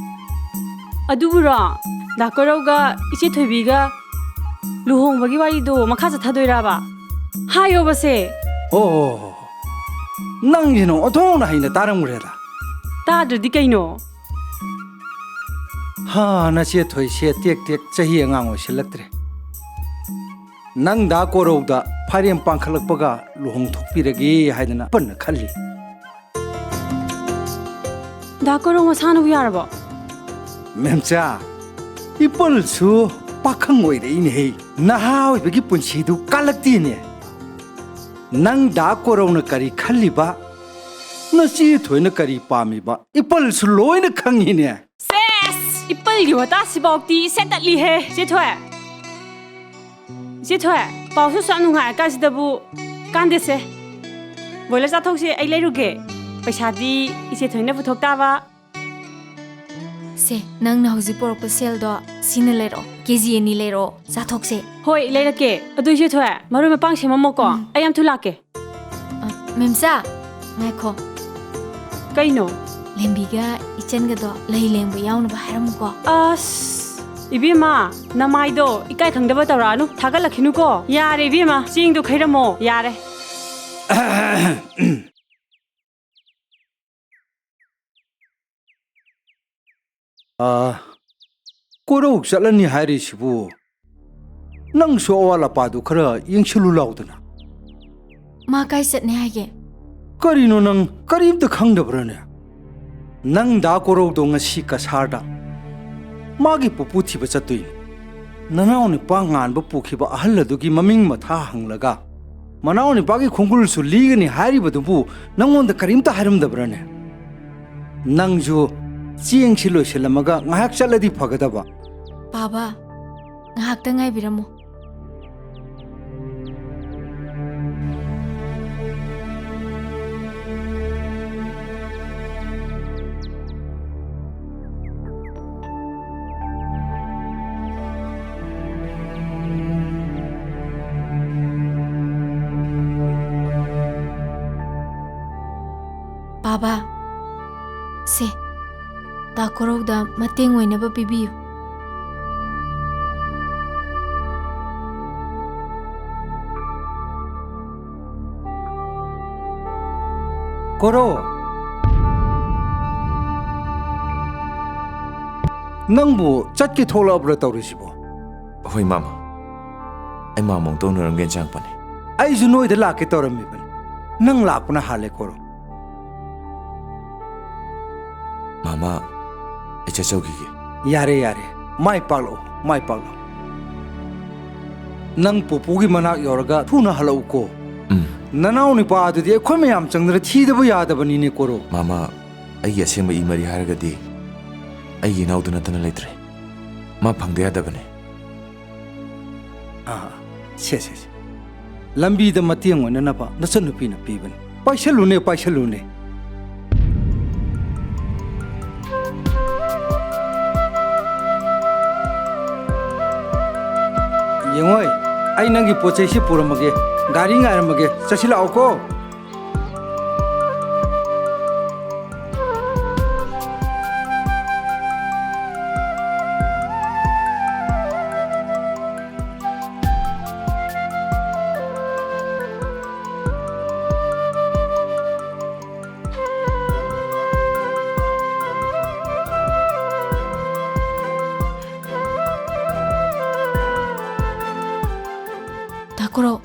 ꯑꯗꯨꯕꯨꯔꯣ, ꯗꯥ ꯀꯣꯔꯧꯒ ꯏꯆꯦ ꯊꯣꯏꯕꯤꯒ ꯂꯨꯍꯣꯡꯕꯒꯤ ꯋꯥꯔꯤꯗꯣ ꯃꯈꯥ ꯆꯠꯊꯗꯣꯏꯔꯕ? ꯍꯥꯏꯌꯣꯕꯁꯦ꯫ ꯑꯣ, ꯅꯪꯁꯤꯅ ꯑꯣꯟꯊꯣꯛꯅ ꯍꯩꯅ ꯇꯥꯔꯝꯈ꯭ꯔꯦꯗ꯫ ꯇꯥꯗ꯭ꯔꯗꯤ ꯀꯩꯅꯣ? ꯍꯥ, ꯅꯆꯦ ꯊꯣꯏꯁꯦ ꯇꯦꯛ ꯇꯦꯛ ꯆꯍꯤ ꯑꯉꯥꯡ ꯑꯣꯏꯁꯤꯜꯂꯛꯇ꯭ꯔꯦ꯫ ꯅꯪ ꯗꯥ ꯀꯣꯔꯧꯗ ꯐꯥꯏꯔꯦꯝ ꯄꯥꯡꯈꯠꯂꯛꯄꯒ ꯂꯨꯍꯣꯡꯊꯣꯛꯄꯤꯔꯒꯦ ꯍꯥꯏꯗꯅ ꯄꯟꯅ ꯈꯜꯂꯤ꯫ ꯗꯥ ꯀꯣꯔꯧ ꯃꯁꯥꯅꯕꯨ ꯌꯥꯔꯕꯣ? ꯃꯦꯝꯆꯥ, ꯏꯄꯜꯁꯨ ꯄꯥꯈꯪ ꯑꯣꯏꯔꯛꯏꯅꯦꯍꯦ꯫ ꯅꯍꯥ ꯑꯣꯏꯕꯒꯤ ꯄꯨꯟꯁꯤꯗꯨ ꯀꯥꯂꯛꯇꯦꯅꯦ꯫ ꯅꯪ ꯗꯥ ꯀꯣꯔꯧꯅ ꯀꯔꯤ ꯈꯜꯂꯤꯕ, ꯅꯆꯦ ꯊꯣꯏꯅ ꯀꯔꯤ ꯄꯥꯝꯃꯤꯕ, ꯏꯄꯜꯁꯨ ꯂꯣꯏꯅ ꯈꯪꯉꯤꯅꯦ꯫ ꯁꯦꯁ! ꯏꯄꯜꯒꯤ ꯋꯥꯇꯥꯁꯤꯐꯥꯎꯗꯤ ꯁꯦꯠꯇꯠꯂꯤꯍꯦ, ꯏꯆꯦ ꯊꯣꯏ꯫ ꯏꯆꯦ ꯊꯣꯏ, ꯄꯥꯎꯁꯨ ꯁꯨꯛ ꯌꯥꯝ ꯅꯨꯡꯉꯥꯏꯔꯀꯥꯟꯁꯤꯗꯕꯨ ꯀꯥꯟꯗꯦꯁꯦ꯫ ꯕꯣꯏꯂꯔ ꯆꯥꯊꯣꯛꯁꯦ, ꯑꯩ ꯂꯩꯔꯨꯒꯦ꯫ ꯄꯩꯁꯥꯗꯤ ꯏꯆꯦ ꯊꯣꯏꯅ ꯄꯨꯊꯣꯛ ꯇꯥꯕ꯫ ꯁꯦ, ꯅꯪꯅ ꯍꯧꯖꯤꯛ ꯄꯨꯔꯛꯄ ꯁꯦꯜꯗꯣ ꯁꯤꯅ ꯂꯩꯔꯛꯑꯣ꯫ ꯀꯦ ꯖꯤ ꯑꯅꯤ ꯂꯩꯔꯛꯑꯣ, ꯆꯥꯊꯣꯛꯁꯦ꯫ ꯍꯣꯏ, ꯂꯩꯔꯛꯀꯦ꯫ ꯑꯗꯨ ꯏꯆꯦ ꯊꯣꯏ, ꯃꯔꯣꯏ ꯃꯄꯥꯡ ꯁꯦꯝꯃꯝꯃꯣꯀꯣ꯫ ꯎꯝ꯫ ꯑꯩ ꯌꯥꯝ ꯊꯨ ꯂꯥꯛꯀꯦ꯫ ꯑ, ꯃꯦꯝꯆꯥ, ꯉꯥꯏꯈꯣ꯫ ꯀꯩꯅꯣ? ꯂꯦꯝꯕꯤꯒ ꯏꯆꯟꯒꯗꯣ ꯂꯩ ꯂꯦꯡꯕ ꯌꯥꯎꯅꯕ ꯍꯥꯏꯔꯝꯃꯨꯀꯣ꯫ ꯑꯁ, ꯏꯕꯦꯝꯃ, ꯅꯃꯥꯏꯗꯣ ꯏꯀꯥꯏ ꯈꯪꯗꯕ ꯇꯧꯔꯛꯑꯅꯨ, ꯊꯥꯒꯠꯂꯛꯈꯤꯅꯨꯀꯣ꯫ ꯌꯥꯔꯦ ꯏꯕꯦꯝꯃ, ꯆꯦꯡꯗꯣ ꯈꯩꯔꯝꯃꯣ, ꯌꯥꯔꯦ꯫ ꯑꯥ, ꯀꯣꯔꯧ ꯆꯠꯂꯅꯤ ꯍꯥꯏꯔꯤꯁꯤꯕꯨ? ꯅꯪꯁꯨ ꯑꯋꯥꯠ ꯑꯄꯥꯗꯨ ꯈꯔ ꯌꯦꯡꯁꯤꯜꯂꯨ ꯂꯥꯎꯗꯅ꯫ ꯃꯥ ꯀꯥꯏ ꯆꯠꯅꯤ ꯍꯥꯏꯒꯦ? ꯀꯔꯤꯅꯣ, ꯅꯪ ꯀꯔꯤꯝꯇ ꯈꯪꯗꯕ꯭ꯔꯥꯅꯦ? ꯅꯪ ꯗꯥ ꯀꯣꯔꯧꯗꯣ ꯉꯁꯤ ꯀꯁꯥꯔꯗ ꯃꯥꯒꯤ ꯄꯨꯄꯨ ꯊꯤꯕ ꯆꯠꯇꯣꯏꯅꯤ꯫ ꯅꯅꯥꯎ ꯅꯨꯄꯥ ꯉꯥꯟꯕ ꯄꯨꯈꯤꯕ ꯑꯍꯜ ꯑꯗꯨꯒꯤ ꯃꯃꯤꯡ ꯃꯊꯥ ꯍꯪꯂꯒ, ꯃꯅꯥꯎ ꯅꯨꯄꯥꯒꯤ ꯈꯣꯡꯒꯨꯜꯁꯨ ꯂꯤꯒꯅꯤ ꯍꯥꯏꯔꯤꯕꯗꯨꯕꯨ ꯅꯪꯉꯣꯟꯗ ꯀꯔꯤꯝꯇ ꯍꯥꯏꯔꯝꯗꯕ꯭ꯔꯥꯅꯦ? ꯅꯪꯁꯨ ꯆꯦꯡꯁꯤ ꯂꯣꯏꯁꯤꯜꯂꯝꯃꯒ ꯉꯥꯏꯍꯥꯛ ꯆꯠꯂꯗꯤ ꯐꯒꯗꯕ꯫ ꯄꯥꯕ, ꯉꯥꯏꯍꯥꯛꯇ ꯉꯥꯏꯕꯤꯔꯝꯃꯨ꯫ ꯄꯥꯕ, ꯁꯦ, ꯗꯥ ꯀꯣꯔꯧꯗ ꯃꯇꯦꯡ ꯑꯣꯏꯅꯕ ꯄꯤꯕꯤꯌꯨ꯫ ꯀꯣꯔꯧ! ꯅꯪꯕꯨ ꯆꯠꯀꯦ ꯊꯣꯛꯂꯛꯑꯕ꯭ꯔꯥ ꯇꯧꯔꯤꯁꯤꯕꯣ? ꯍꯣꯏ, ꯃꯥꯃ꯫ ꯑꯩ ꯃꯥꯃ ꯑꯃꯨꯛꯇ ꯎꯅꯔꯝꯒꯦꯅ ꯆꯪꯉꯛꯄꯅꯦ꯫ ꯑꯩꯁꯨ ꯅꯣꯏꯗ ꯂꯥꯛꯀꯦ ꯇꯧꯔꯝꯃꯤꯕꯅꯤ꯫ ꯅꯪ ꯂꯥꯛꯄꯅ ꯍꯥꯜꯂꯦ, ꯀꯣꯔꯧ꯫ ꯃꯥꯃ, ꯑꯩ ꯆꯠꯆꯧꯈꯤꯒꯦ꯫ ꯌꯥꯔꯦ, ꯌꯥꯔꯦ꯫ ꯃꯥꯏ ꯄꯥꯛꯂꯛꯑꯣ, ꯃꯥꯏ ꯄꯥꯛꯂꯛꯑꯣ꯫ ꯅꯪ ꯄꯨꯄꯨꯒꯤ ꯃꯅꯥꯛ ꯌꯧꯔꯒ ꯊꯨꯅ ꯍꯜꯂꯛꯎꯀꯣ꯫ ꯎꯝ꯫ ꯅꯅꯥꯎ ꯅꯨꯄꯥ ꯑꯗꯨꯗꯤ ꯑꯩꯈꯣꯏ ꯃꯌꯥꯝ ꯆꯪꯗꯅ ꯊꯤꯗꯕ ꯌꯥꯗꯕꯅꯤꯅꯦ, ꯀꯣꯔꯧ꯫ ꯃꯥꯃ, ꯑꯩꯒꯤ ꯑꯁꯦꯡꯕ ꯏ ꯃꯔꯤ ꯍꯥꯏꯔꯒꯗꯤ ꯑꯩꯒꯤ ꯏꯅꯥꯎꯗꯨ ꯅꯠꯇꯅ ꯂꯩꯇ꯭ꯔꯦ꯫ ꯃꯥ ꯐꯪꯗ ꯌꯥꯗꯕꯅꯦ꯫ ꯑꯥ, ꯁꯦ, ꯁꯦ, ꯁꯦ꯫ ꯂꯝꯕꯤꯗ ꯃꯇꯦꯡ ꯑꯣꯏꯅꯅꯕ ꯅꯆꯟꯅꯨꯄꯤꯅ ꯄꯤꯕꯅꯤ꯫ ꯄꯥꯏꯁꯜꯂꯨꯅꯦ, ꯄꯥꯏꯁꯜꯂꯨꯅꯦ꯫ ꯌꯦꯡꯉꯣꯏ, ꯑꯩ ꯅꯪꯒꯤ ꯄꯣꯠ ꯆꯩꯁꯤ ꯄꯨꯔꯝꯃꯒꯦ, ꯒꯥꯔꯤ ꯉꯥꯏꯔꯝꯃꯒꯦ, ꯆꯠꯁꯤꯜꯂꯛꯑꯣꯀꯣ꯫ ꯇꯥꯀꯨꯔꯧ꯫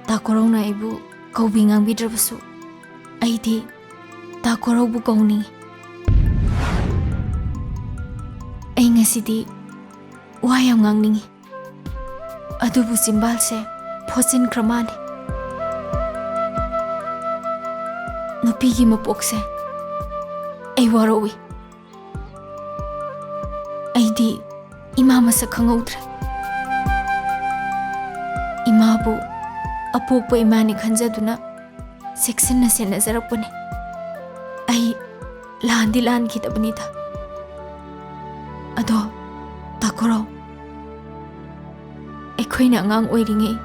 ꯇꯥꯀꯨꯔꯧꯅ ꯑꯩꯕꯨ ꯀꯧꯕꯤ ꯉꯥꯡꯕꯤꯗ꯭ꯔꯕꯁꯨ, ꯑꯩꯗꯤ ꯇꯥꯀꯨꯔꯧꯕꯨ ꯀꯧꯅꯤꯡꯏ꯫ ꯑꯩ ꯉꯁꯤꯗꯤ ꯋꯥ ꯌꯥꯝ ꯉꯥꯡꯅꯤꯡꯏ, ꯑꯗꯨꯕꯨ ꯆꯤꯝꯕꯥꯜꯁꯦ ꯐꯣꯠꯆꯤꯟꯈ꯭ꯔ ꯃꯥꯜꯂꯦ꯫ ꯅꯨꯄꯤꯒꯤ ꯃꯄꯣꯛꯁꯦ ꯑꯩ ꯋꯥꯔꯧꯏ꯫ ꯑꯩꯗꯤ ꯏꯃꯥ ꯃꯁꯛ ꯈꯪꯍꯧꯗ꯭ꯔꯦ꯫ ꯏꯃꯥꯕꯨ ꯑꯄꯣꯛꯄ ꯏꯃꯥꯅꯤ ꯈꯟꯖꯗꯨꯅ ꯆꯦꯛꯁꯤꯟꯅ ꯁꯦꯟꯅꯖꯔꯛꯄꯅꯤ꯫ ꯑꯩ ꯂꯥꯟꯗꯤ ꯂꯥꯟꯈꯤꯗꯕꯅꯤꯗ꯫ ꯑꯗꯣ, ꯇꯥꯀꯨꯔꯧ, ꯑꯩꯈꯣꯏꯅ ꯑꯉꯥꯡ ꯑꯣꯏꯔꯤꯉꯩ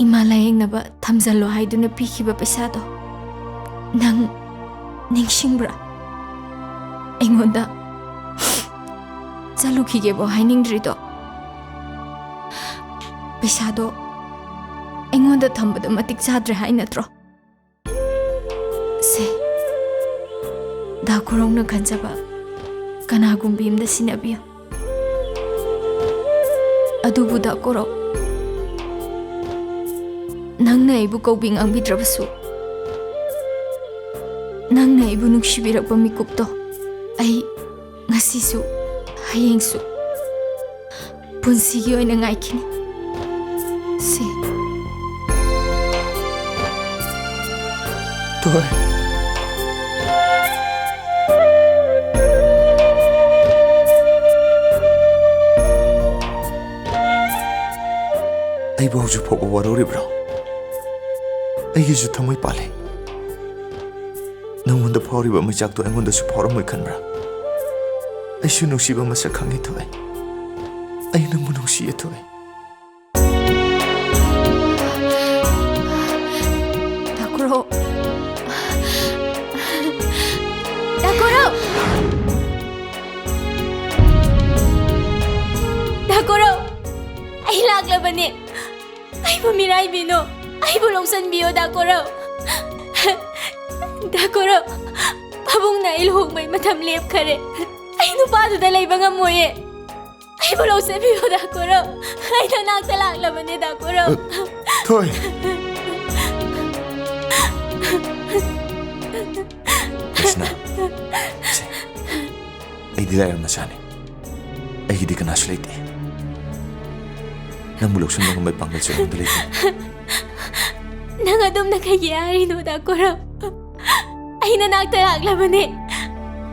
ꯏꯃꯥ ꯂꯥꯌꯦꯡꯅꯕ ꯊꯝꯖꯜꯂꯣ ꯍꯥꯏꯗꯨꯅ ꯄꯤꯈꯤꯕ ꯄꯩꯁꯥꯗꯣ ꯅꯪ ꯅꯤꯡꯁꯤꯡꯕ꯭ꯔꯥ? ꯑꯩꯉꯣꯟꯗ ꯆꯠꯂꯨꯈꯤꯒꯦꯕꯣ ꯍꯥꯏꯅꯤꯡꯗ꯭ꯔꯤꯗꯣ? ꯄꯩꯁꯥꯗꯣ ꯑꯩꯉꯣꯟꯗ ꯊꯝꯕꯗꯣ ꯃꯇꯤꯛ ꯆꯥꯗ꯭ꯔꯦ ꯍꯥꯏ ꯅꯠꯇ꯭ꯔꯣ? ꯁꯦ, ꯗꯥ ꯈꯨꯔꯧꯅ ꯈꯟꯖꯕ ꯀꯅꯥꯒꯨꯝꯕꯤ ꯑꯃꯗ ꯁꯤꯟꯅꯕꯤꯌꯨ꯫ ꯑꯗꯨꯕꯨ ꯗꯥ ꯈꯨꯔꯧ, ꯅꯪꯅ ꯑꯩꯕꯨ ꯀꯧꯕꯤ ꯉꯥꯡꯕꯤꯗ꯭ꯔꯕꯁꯨ, ꯅꯪꯅ ꯑꯩꯕꯨ ꯅꯨꯡꯁꯤꯕꯤꯔꯛꯄ ꯃꯤꯀꯨꯞꯇꯣ ꯑꯩ ꯉꯁꯤꯁꯨ, ꯍꯌꯦꯡꯁꯨ, ꯄꯨꯟꯁꯤꯒꯤ ꯑꯣꯏꯅ ꯉꯥꯏꯈꯤꯅꯤ꯫ ꯁꯤ꯫ ꯇꯣꯏ꯫ ꯑꯩꯕꯨ ꯍꯧꯖꯤꯛ ꯐꯥꯎꯕ ꯋꯥꯔꯧꯔꯤꯕ꯭ꯔꯣ? ꯑꯩꯒꯤꯁꯨ ꯊꯃꯣꯏ ꯄꯥꯜꯂꯤ꯫ ꯅꯪꯉꯣꯟꯗ ꯐꯥꯎꯔꯤꯕ ꯃꯩꯆꯥꯛꯇꯣ ꯑꯩꯉꯣꯟꯗꯁꯨ ꯐꯥꯎꯔꯝꯃꯣꯏ ꯈꯟꯕ꯭ꯔꯥ? ꯑꯩꯁꯨ ꯅꯨꯡꯁꯤꯕ ꯃꯁꯛ ꯈꯪꯉꯦ, ꯊꯣꯏ꯫ ꯑꯩ ꯅꯪꯕꯨ ꯅꯨꯡꯁꯤꯌꯦ, ꯊꯣꯏ꯫ ꯗꯥ ꯀꯣꯔꯧ꯫ ꯗꯥ ꯀꯣꯔꯧ! ꯗꯥ ꯀꯣꯔꯧ! ꯑꯩ ꯂꯥꯛꯂꯕꯅꯦ꯫ ꯑꯩꯕꯨ ꯃꯤꯔꯥꯏꯕꯤꯅꯨ꯫ ꯑꯩꯕꯨ ꯂꯧꯁꯤꯟꯕꯤꯌꯣ, ꯗꯥ ꯀꯣꯔꯧ꯫ ꯗꯥ ꯀꯣꯔꯧ, ꯄꯥꯕꯨꯡꯅ ꯑꯩ ꯂꯨꯍꯣꯡꯕꯩ ꯃꯇꯝ ꯂꯦꯞꯈꯔꯦ꯫ ꯑꯩ ꯅꯨꯄꯥꯗꯨꯗ ꯂꯩꯕ ꯉꯝꯃꯣꯏꯌꯦ꯫ ꯑꯩꯕꯨ ꯂꯧꯁꯤꯟꯕꯤꯌꯣ, ꯗꯥ ꯀꯣꯔꯧ꯫ ꯑꯩ ꯅꯅꯥꯛꯇ ꯂꯥꯛꯂꯕꯅꯦ, ꯗꯥ ꯀꯣꯔꯧ꯫ ꯑ, ꯊꯣꯏ꯫ ꯀ꯭ꯔꯤꯁꯅ, ꯁꯦ, ꯑꯩꯗꯤ ꯂꯥꯏꯔꯕ ꯃꯆꯥꯅꯤ꯫ ꯑꯩꯒꯤꯗꯤ ꯀꯅꯥꯁꯨ ꯂꯩꯇꯦ꯫ ꯅꯪꯕꯨ ꯂꯧꯁꯤꯟꯕ ꯉꯝꯕꯒꯤ ꯄꯥꯡꯒꯜꯁꯨ ꯑꯩꯉꯣꯟꯗ ꯂꯩꯇꯦ꯫ ꯅꯪ ꯑꯗꯨꯝꯅ ꯀꯩꯒꯤ ꯍꯥꯏꯔꯤꯅꯣ, ꯗꯥ ꯀꯣꯔꯧ? ꯑꯩ ꯅꯅꯥꯛꯇ ꯂꯥꯛꯂꯕꯅꯦ꯫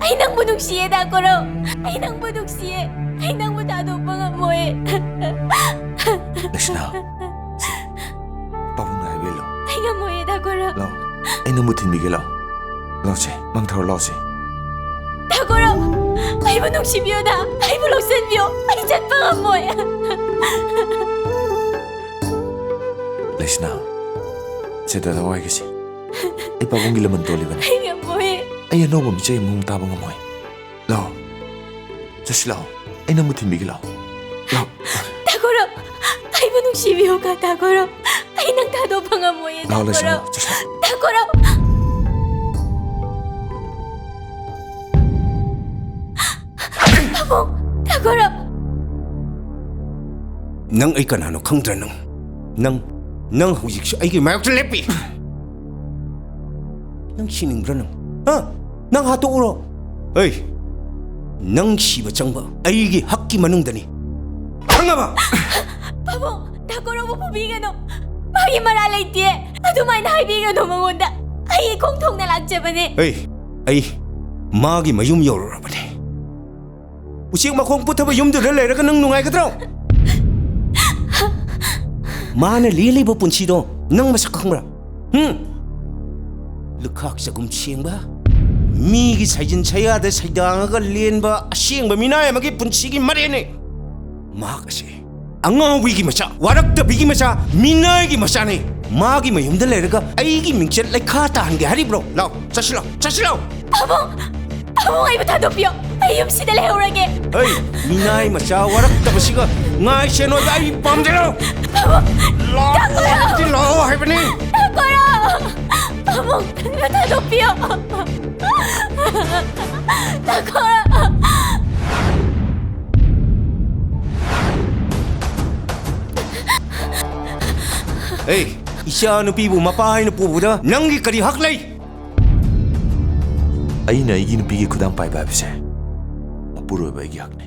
ꯑꯩ ꯅꯪꯕꯨ ꯅꯨꯡꯁꯤꯌꯦ, ꯗꯥ ꯀꯣꯔꯧ꯫ ꯑꯩ ꯅꯪꯕꯨ ꯅꯨꯡꯁꯤꯌꯦ꯫ ꯑꯩ ꯅꯪꯕꯨ ꯊꯥꯗꯣꯛꯄ ꯉꯝꯃꯣꯏ꯫ ꯂꯩꯁꯅꯥ, ꯁꯦ, ꯄꯥꯕꯨꯡꯅ ꯍꯥꯏꯕ ꯏꯜꯂꯣ꯫ ꯑꯩ ꯉꯝꯃꯣꯏꯌꯦ, ꯗꯥ ꯀꯣꯔꯧ꯫ ꯂꯥꯛꯑꯣ, ꯑꯩ ꯅꯪꯕꯨ ꯊꯤꯟꯕꯤꯒꯦ, ꯂꯥꯛꯑꯣ꯫ ꯂꯥꯛꯑꯣꯁꯦ, ꯃꯪ ꯊꯧꯔꯣ, ꯂꯥꯛꯑꯣꯁꯦ꯫ ꯗꯥ ꯀꯣꯔꯧ, ꯑꯩꯕꯨ ꯅꯨꯡꯁꯤꯕꯤꯌꯨꯗ, ꯑꯩꯕꯨ ꯂꯧꯁꯤꯟꯕꯤꯌꯨ, ꯑꯩ ꯆꯠꯄ ꯉꯝꯃꯣꯏ꯫ ꯂꯩꯁꯅꯥ, ꯁꯦ ꯗꯥꯗꯥ ꯋꯥꯏꯒꯦꯁꯦ꯫ ꯑꯩ ꯄꯥꯕꯨꯡꯒꯤ ꯂꯃꯟ ꯇꯣꯜꯂꯤꯕꯅꯤ꯫ ꯑꯩ ꯉꯝꯃꯣꯏ꯫ ꯑꯩ ꯑꯅꯧꯕ ꯃꯤꯆꯩ ꯑꯃꯃꯨꯛ ꯇꯥꯕ ꯉꯝꯃꯣꯏ꯫ ꯂꯥꯛꯑꯣ꯫ ꯆꯠꯁꯤ ꯂꯥꯛꯑꯣ꯫ ꯑꯩ ꯅꯪꯕꯨ ꯊꯤꯟꯕꯤꯒꯦ ꯂꯥꯛꯑꯣ꯫ ꯂꯥꯛꯑꯣ꯫ ꯗꯥ ꯀꯣꯔꯧ, ꯑꯩꯕꯨ ꯅꯨꯡꯁꯤꯕꯤꯌꯨꯀꯣ, ꯗꯥ ꯀꯣꯔꯧ꯫ ꯑꯩ ꯅꯪ ꯊꯥꯗꯣꯛꯄ ꯉꯝꯃꯣꯏꯌꯦ, ꯗꯥ ꯂꯥꯛꯑꯣ, ꯂꯩꯁꯅꯥ, ꯀꯣꯔꯧ꯫ ꯂꯥꯛꯑꯣ, ꯆꯠꯁꯤ ꯂꯥꯛꯑꯣ꯫ ꯗꯥ ꯀꯣꯔꯧ꯫ ꯄꯥꯕꯨꯡ, ꯗꯥ ꯀꯣꯔꯧ꯫ ꯅꯪ ꯑꯩ ꯀꯅꯥꯅꯣ ꯈꯪꯗ꯭ꯔꯥ ꯅꯪ? ꯅꯪ, ꯅꯪ ꯍꯧꯖꯤꯛꯁꯨ ꯑꯩꯒꯤ ꯃꯥꯌꯣꯛꯇ ꯂꯦꯞꯄꯤ꯫ ꯅꯪ ꯁꯤꯅꯤꯡꯕ꯭ꯔꯥ ꯅꯪ? ꯍꯥ? ꯅꯪ ꯍꯥꯠꯇꯣꯛꯎꯔꯣ? ꯑꯩ, ꯅꯪ ꯁꯤꯕ ꯆꯪꯕ ꯑꯩꯒꯤ ꯍꯛꯀꯤ ꯃꯅꯨꯡꯗꯅꯤ꯫ ꯈꯪꯉꯕ? ꯄꯥꯕꯨꯡ, ꯗꯥ ꯀꯣꯔꯧꯕꯨ ꯐꯨꯕꯤꯒꯅꯨ꯫ ꯃꯥꯒꯤ ꯃꯔꯥꯜ ꯂꯩꯇꯦ꯫ ꯑꯗꯨꯃꯥꯏꯅ ꯍꯥꯏꯕꯤꯒꯅꯨ ꯃꯉꯣꯟꯗ꯫ ꯑꯩ ꯏꯈꯣꯡ ꯊꯣꯡꯅ ꯂꯥꯛꯆꯕꯅꯦ꯫ ꯑꯩ, ꯑꯩ ꯃꯥꯒꯤ ꯃꯌꯨꯝ ꯌꯧꯔꯨꯔꯕꯅꯦ꯫ ꯎꯆꯦꯛ ꯃꯈꯣꯡ ꯄꯨꯊꯕ ꯌꯨꯝꯗꯨꯗ ꯂꯩꯔꯒ ꯅꯪ ꯅꯨꯡꯉꯥꯏꯒꯗ꯭ꯔꯣ? ꯃꯥꯅ ꯂꯦꯜꯂꯤꯕ ꯄꯨꯟꯁꯤꯗꯣ ꯅꯪ ꯃꯁꯛ ꯈꯪꯕ꯭ꯔꯥ? ꯍꯨꯝ? ꯂꯨꯈꯥꯛ ꯆꯒꯨꯝ ꯁꯦꯡꯕ, ꯃꯤꯒꯤ ꯁꯩꯖꯤꯟ ꯁꯩꯌꯥꯗ ꯁꯩꯗꯥꯡꯉꯒ ꯂꯦꯟꯕ ꯑꯁꯦꯡꯕ ꯃꯤꯅꯥꯏ ꯑꯃꯒꯤ ꯄꯨꯟꯁꯤꯒꯤ ꯃꯔꯦꯟꯅꯦ꯫ ꯃꯍꯥꯛ ꯑꯁꯤ ꯑꯉꯥꯎꯕꯤꯒꯤ ꯃꯆꯥ, ꯋꯥꯔꯛꯇꯕꯤꯒꯤ ꯃꯆꯥ, ꯃꯤꯅꯥꯏꯒꯤ ꯃꯆꯥꯅꯦ꯫ ꯃꯥꯒꯤ ꯃꯌꯨꯝꯗ ꯂꯩꯔꯒ ꯑꯩꯒꯤ ꯃꯤꯡꯆꯠ ꯂꯩꯈꯥ ꯇꯥꯍꯟꯒꯦ ꯍꯥꯏꯔꯤꯕ꯭ꯔꯣ? ꯂꯥꯎ, ꯆꯠꯁꯤ ꯂꯥꯎ, ꯆꯠꯁꯤ ꯂꯥꯎ꯫ ꯄꯥꯕꯨꯡ! ꯄꯥꯕꯨꯡ, ꯑꯩꯕꯨ ꯊꯥꯗꯣꯛꯄꯤꯌꯣ꯫ ꯑꯩ ꯌꯨꯝꯁꯤꯗ ꯂꯩꯍꯧꯔꯒꯦ꯫ ꯍꯩ, ꯃꯤꯅꯥꯏ ꯃꯆꯥ ꯋꯥꯔꯛꯇꯕꯁꯤꯒ ꯉꯥꯏ ꯁꯦꯟ ꯑꯣꯏꯕ ꯑꯩ ꯄꯥꯝꯖꯔꯣ꯫ ꯄꯥꯕꯨꯡ! ꯂꯥꯎ, ꯇꯥꯈꯣꯔꯣ! ꯂꯥꯎ ꯍꯥꯏꯕꯅꯤ꯫ ꯇꯥꯈꯣꯔꯣ! ꯄꯥꯕꯨꯡ, ꯑꯩꯕꯨ ꯊꯥꯗꯣꯛꯄꯤꯌꯣ꯫ ꯇꯥꯈꯣꯔꯣ! ꯑꯦ, ꯏꯆꯥ ꯅꯨꯄꯤꯕꯨ ꯃꯄꯥ ꯍꯥꯏꯅ ꯄꯨꯕꯗ ꯅꯪꯒꯤ ꯀꯔꯤ ꯍꯛ ꯂꯩ? ꯑꯩꯅ ꯑꯩꯒꯤ ꯅꯨꯄꯤꯒꯤ ꯈꯨꯗꯥꯡ ꯄꯥꯏꯕ ꯍꯥꯏꯕꯁꯦ ꯃꯄꯨꯔꯣꯏꯕ ꯑꯩꯒꯤ ꯍꯛꯅꯤ꯫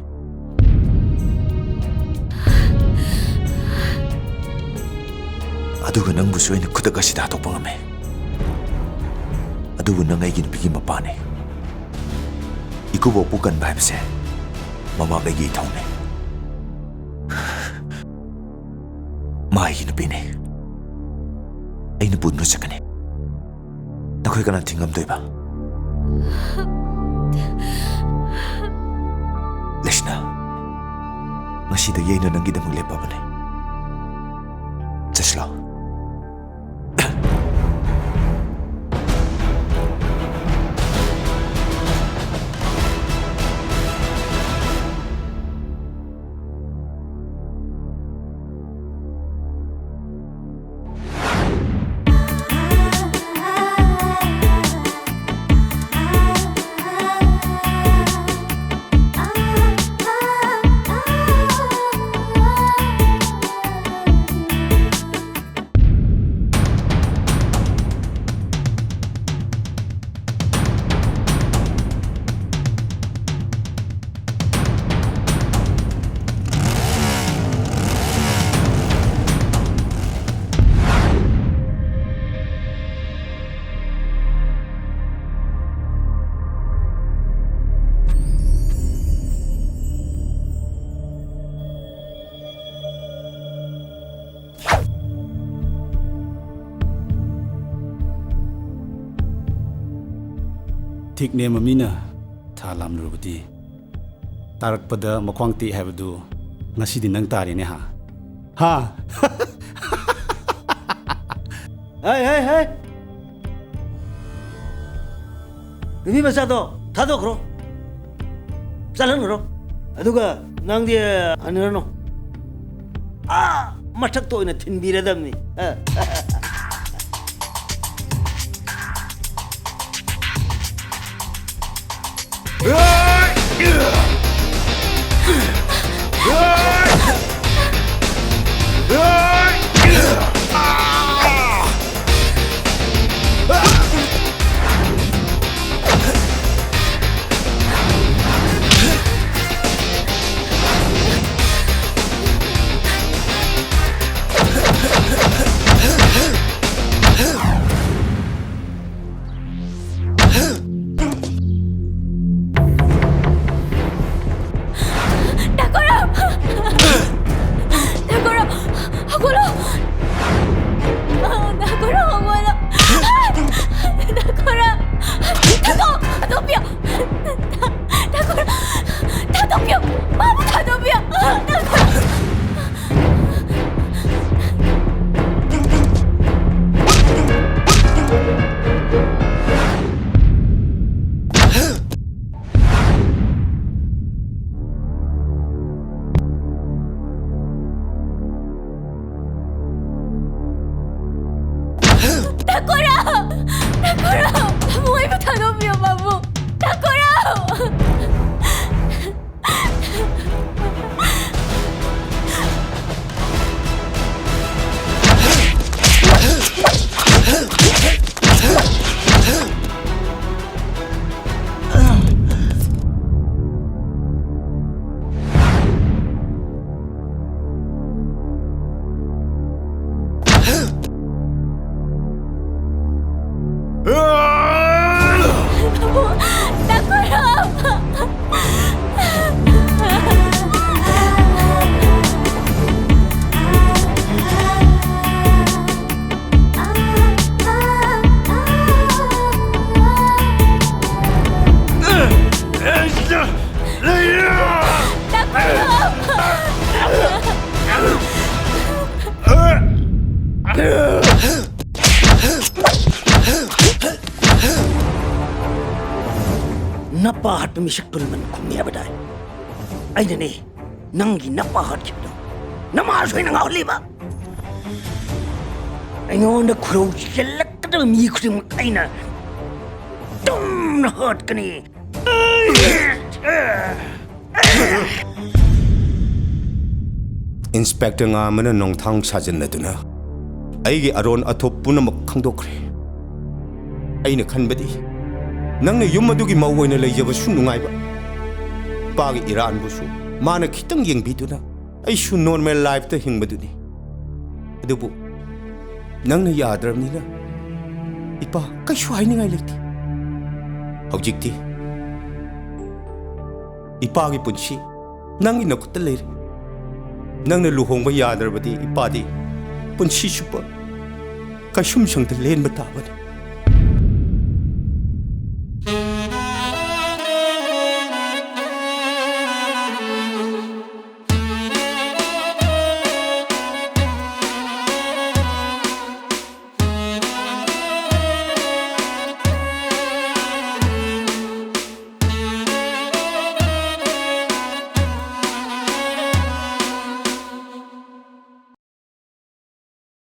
ꯑꯗꯨꯒ ꯅꯪꯕꯨꯁꯨ ꯑꯩꯅ ꯈꯨꯗꯛ ꯑꯁꯤꯗ ꯍꯥꯠꯇꯣꯛꯄ ꯉꯝꯃꯦ꯫ ꯑꯗꯨꯕꯨ ꯅꯪ ꯑꯩꯒꯤ ꯅꯨꯄꯤꯒꯤ ꯃꯄꯥꯅꯤ꯫ ꯏꯀꯨꯕꯣꯛꯄꯨ ꯀꯟꯕ ꯍꯥꯏꯕꯁꯦ ꯃꯃꯥ ꯀꯩꯒꯤ ꯏꯊꯧꯅꯤ꯫ ꯃꯥ ꯑꯩꯒꯤ ꯅꯨꯄꯤꯅꯤ꯫ ꯑꯩ ꯅꯨꯄꯨ ꯅꯣꯠꯆꯒꯅꯤ꯫ ꯅꯈꯣꯏ ꯀꯅꯥ ꯊꯤꯡꯉꯝꯗꯣꯏꯕ? ꯂꯩꯁꯅꯥ, ꯉꯁꯤꯗꯒꯤ ꯑꯩꯅ ꯅꯪꯒꯤꯗꯃꯛ ꯂꯦꯞꯄꯕꯅꯤ꯫ ꯆꯠꯁꯤꯂꯥꯎ꯫ ꯍꯤꯛ ꯅꯦꯝꯕ ꯃꯤꯅ ꯊꯥ ꯂꯥꯝꯂꯨꯔꯕꯗꯤ, ꯇꯥꯔꯛꯄꯗ ꯃꯈ꯭ꯋꯥꯡ ꯇꯦꯛ ꯍꯥꯏꯕꯗꯨ ꯉꯁꯤꯗꯤ ꯅꯪ ꯇꯥꯔꯦꯅꯦ, ꯍꯥ? ꯍꯥ? ꯍꯥꯏ, ꯍꯥꯏ, ꯍꯥꯏ! ꯅꯨꯄꯤ ꯃꯆꯥꯗꯣ ꯊꯥꯗꯣꯛꯈ꯭ꯔꯣ, ꯆꯠꯍꯟꯈ꯭ꯔꯣ꯫ ꯑꯗꯨꯒ ꯅꯪꯗꯤ ꯍꯟꯈ꯭ꯔꯅꯨ, ꯑꯥ ꯃꯊꯛꯇ ꯑꯣꯏꯅ ꯊꯤꯟꯕꯤꯔꯗꯕꯅꯤ꯫ ꯅꯥꯀꯣꯔꯥ! ꯅꯥꯀꯣꯔꯥ, ꯍꯧꯒꯠꯂꯣ! ꯅꯥꯀꯣꯔꯥ, ꯍꯧꯒꯠꯂꯣ! ꯅꯥꯀꯣꯔꯥ! ꯊꯥꯗꯣꯛ-, ꯊꯥꯗꯣꯛꯄꯤꯌꯣ! ꯅꯥꯀꯣꯔꯥ! ꯊꯥꯗꯣꯛꯄꯤꯌꯣ! ꯃꯥꯕꯨ ꯊꯥꯗꯣꯛꯄꯤꯌꯣ! ꯅꯥꯀꯣꯔꯥ! ꯅꯥꯀꯣꯔꯥ! ꯅꯥꯀꯣꯔꯥ! ꯃꯥꯕꯨ ꯑꯩꯕꯨ ꯊꯥꯗꯣꯛꯄꯤꯌꯣ, ꯃꯥꯕꯨ! ꯅꯥꯀꯣꯔꯥ! ꯅꯥꯀꯣꯔꯥ! ꯅꯄꯥ ꯍꯥꯠꯄ ꯃꯤꯁꯛꯇꯨꯅ ꯃꯅꯨꯡ ꯈꯨꯝꯃꯤ ꯍꯥꯏꯕꯗꯥꯏ? ꯑꯩꯅꯅꯦ ꯅꯪꯒꯤ ꯅꯄꯥ ꯍꯥꯠꯈꯤꯕꯗꯣ꯫ ꯅꯃꯥꯁꯨ ꯑꯩꯅ ꯉꯥꯎꯍꯜꯂꯤꯕ꯫ ꯑꯩꯉꯣꯟꯗ ꯈꯨꯔꯧ ꯆꯦꯜꯂꯛꯀꯗꯕ ꯃꯤ ꯈꯨꯗꯤꯡꯃꯛ ꯑꯩꯅ ꯇꯨꯝꯅ ꯍꯥꯠꯀꯅꯤ꯫ ꯏꯟꯁꯄꯦꯛꯇꯔ ꯉꯥ ꯑꯃꯅ ꯅꯣꯡꯊꯥꯡ ꯁꯥꯖꯤꯟꯅꯗꯨꯅ ꯑꯩꯒꯤ ꯑꯔꯣꯟ ꯑꯊꯨꯞ ꯄꯨꯝꯅꯃꯛ ꯈꯪꯗꯣꯛꯈ꯭ꯔꯦ꯫ ꯑꯩꯅ ꯈꯟꯕꯗꯤ ꯅꯪꯅ ꯌꯨꯝ ꯑꯗꯨꯒꯤ ꯃꯧ ꯑꯣꯏꯅ ꯂꯩꯖꯕꯁꯨ ꯅꯨꯡꯉꯥꯏꯕ, ꯏꯄꯥꯒꯤ ꯏꯔꯥꯟꯕꯨꯁꯨ ꯃꯥꯅ ꯈꯤꯇꯪ ꯌꯦꯡꯕꯤꯗꯨꯅ ꯑꯩꯁꯨ ꯅꯣꯔꯃꯦꯜ ꯂꯥꯏꯐꯇ ꯍꯤꯡꯕꯗꯨꯅꯤ꯫ ꯑꯗꯨꯕꯨ ꯅꯪꯅ ꯌꯥꯗ꯭ꯔꯕꯅꯤꯅ ꯏꯄꯥ ꯀꯩꯁꯨ ꯍꯥꯏꯅꯤꯡꯉꯥꯏ ꯂꯩꯇꯦ꯫ ꯍꯧꯖꯤꯛꯇꯤ ꯏꯄꯥꯒꯤ ꯄꯨꯟꯁꯤ ꯅꯪꯒꯤ ꯅꯈꯨꯠꯇ ꯂꯩꯔꯦ꯫ ꯅꯪꯅ ꯂꯨꯍꯣꯡꯕ ꯌꯥꯗ꯭ꯔꯕꯗꯤ ꯏꯄꯥꯗꯤ ꯄꯨꯟꯁꯤ ꯆꯨꯞꯄ ꯀꯩꯁꯨꯝꯁꯪꯗ ꯂꯦꯟꯕ ꯇꯥꯕꯅꯤ꯫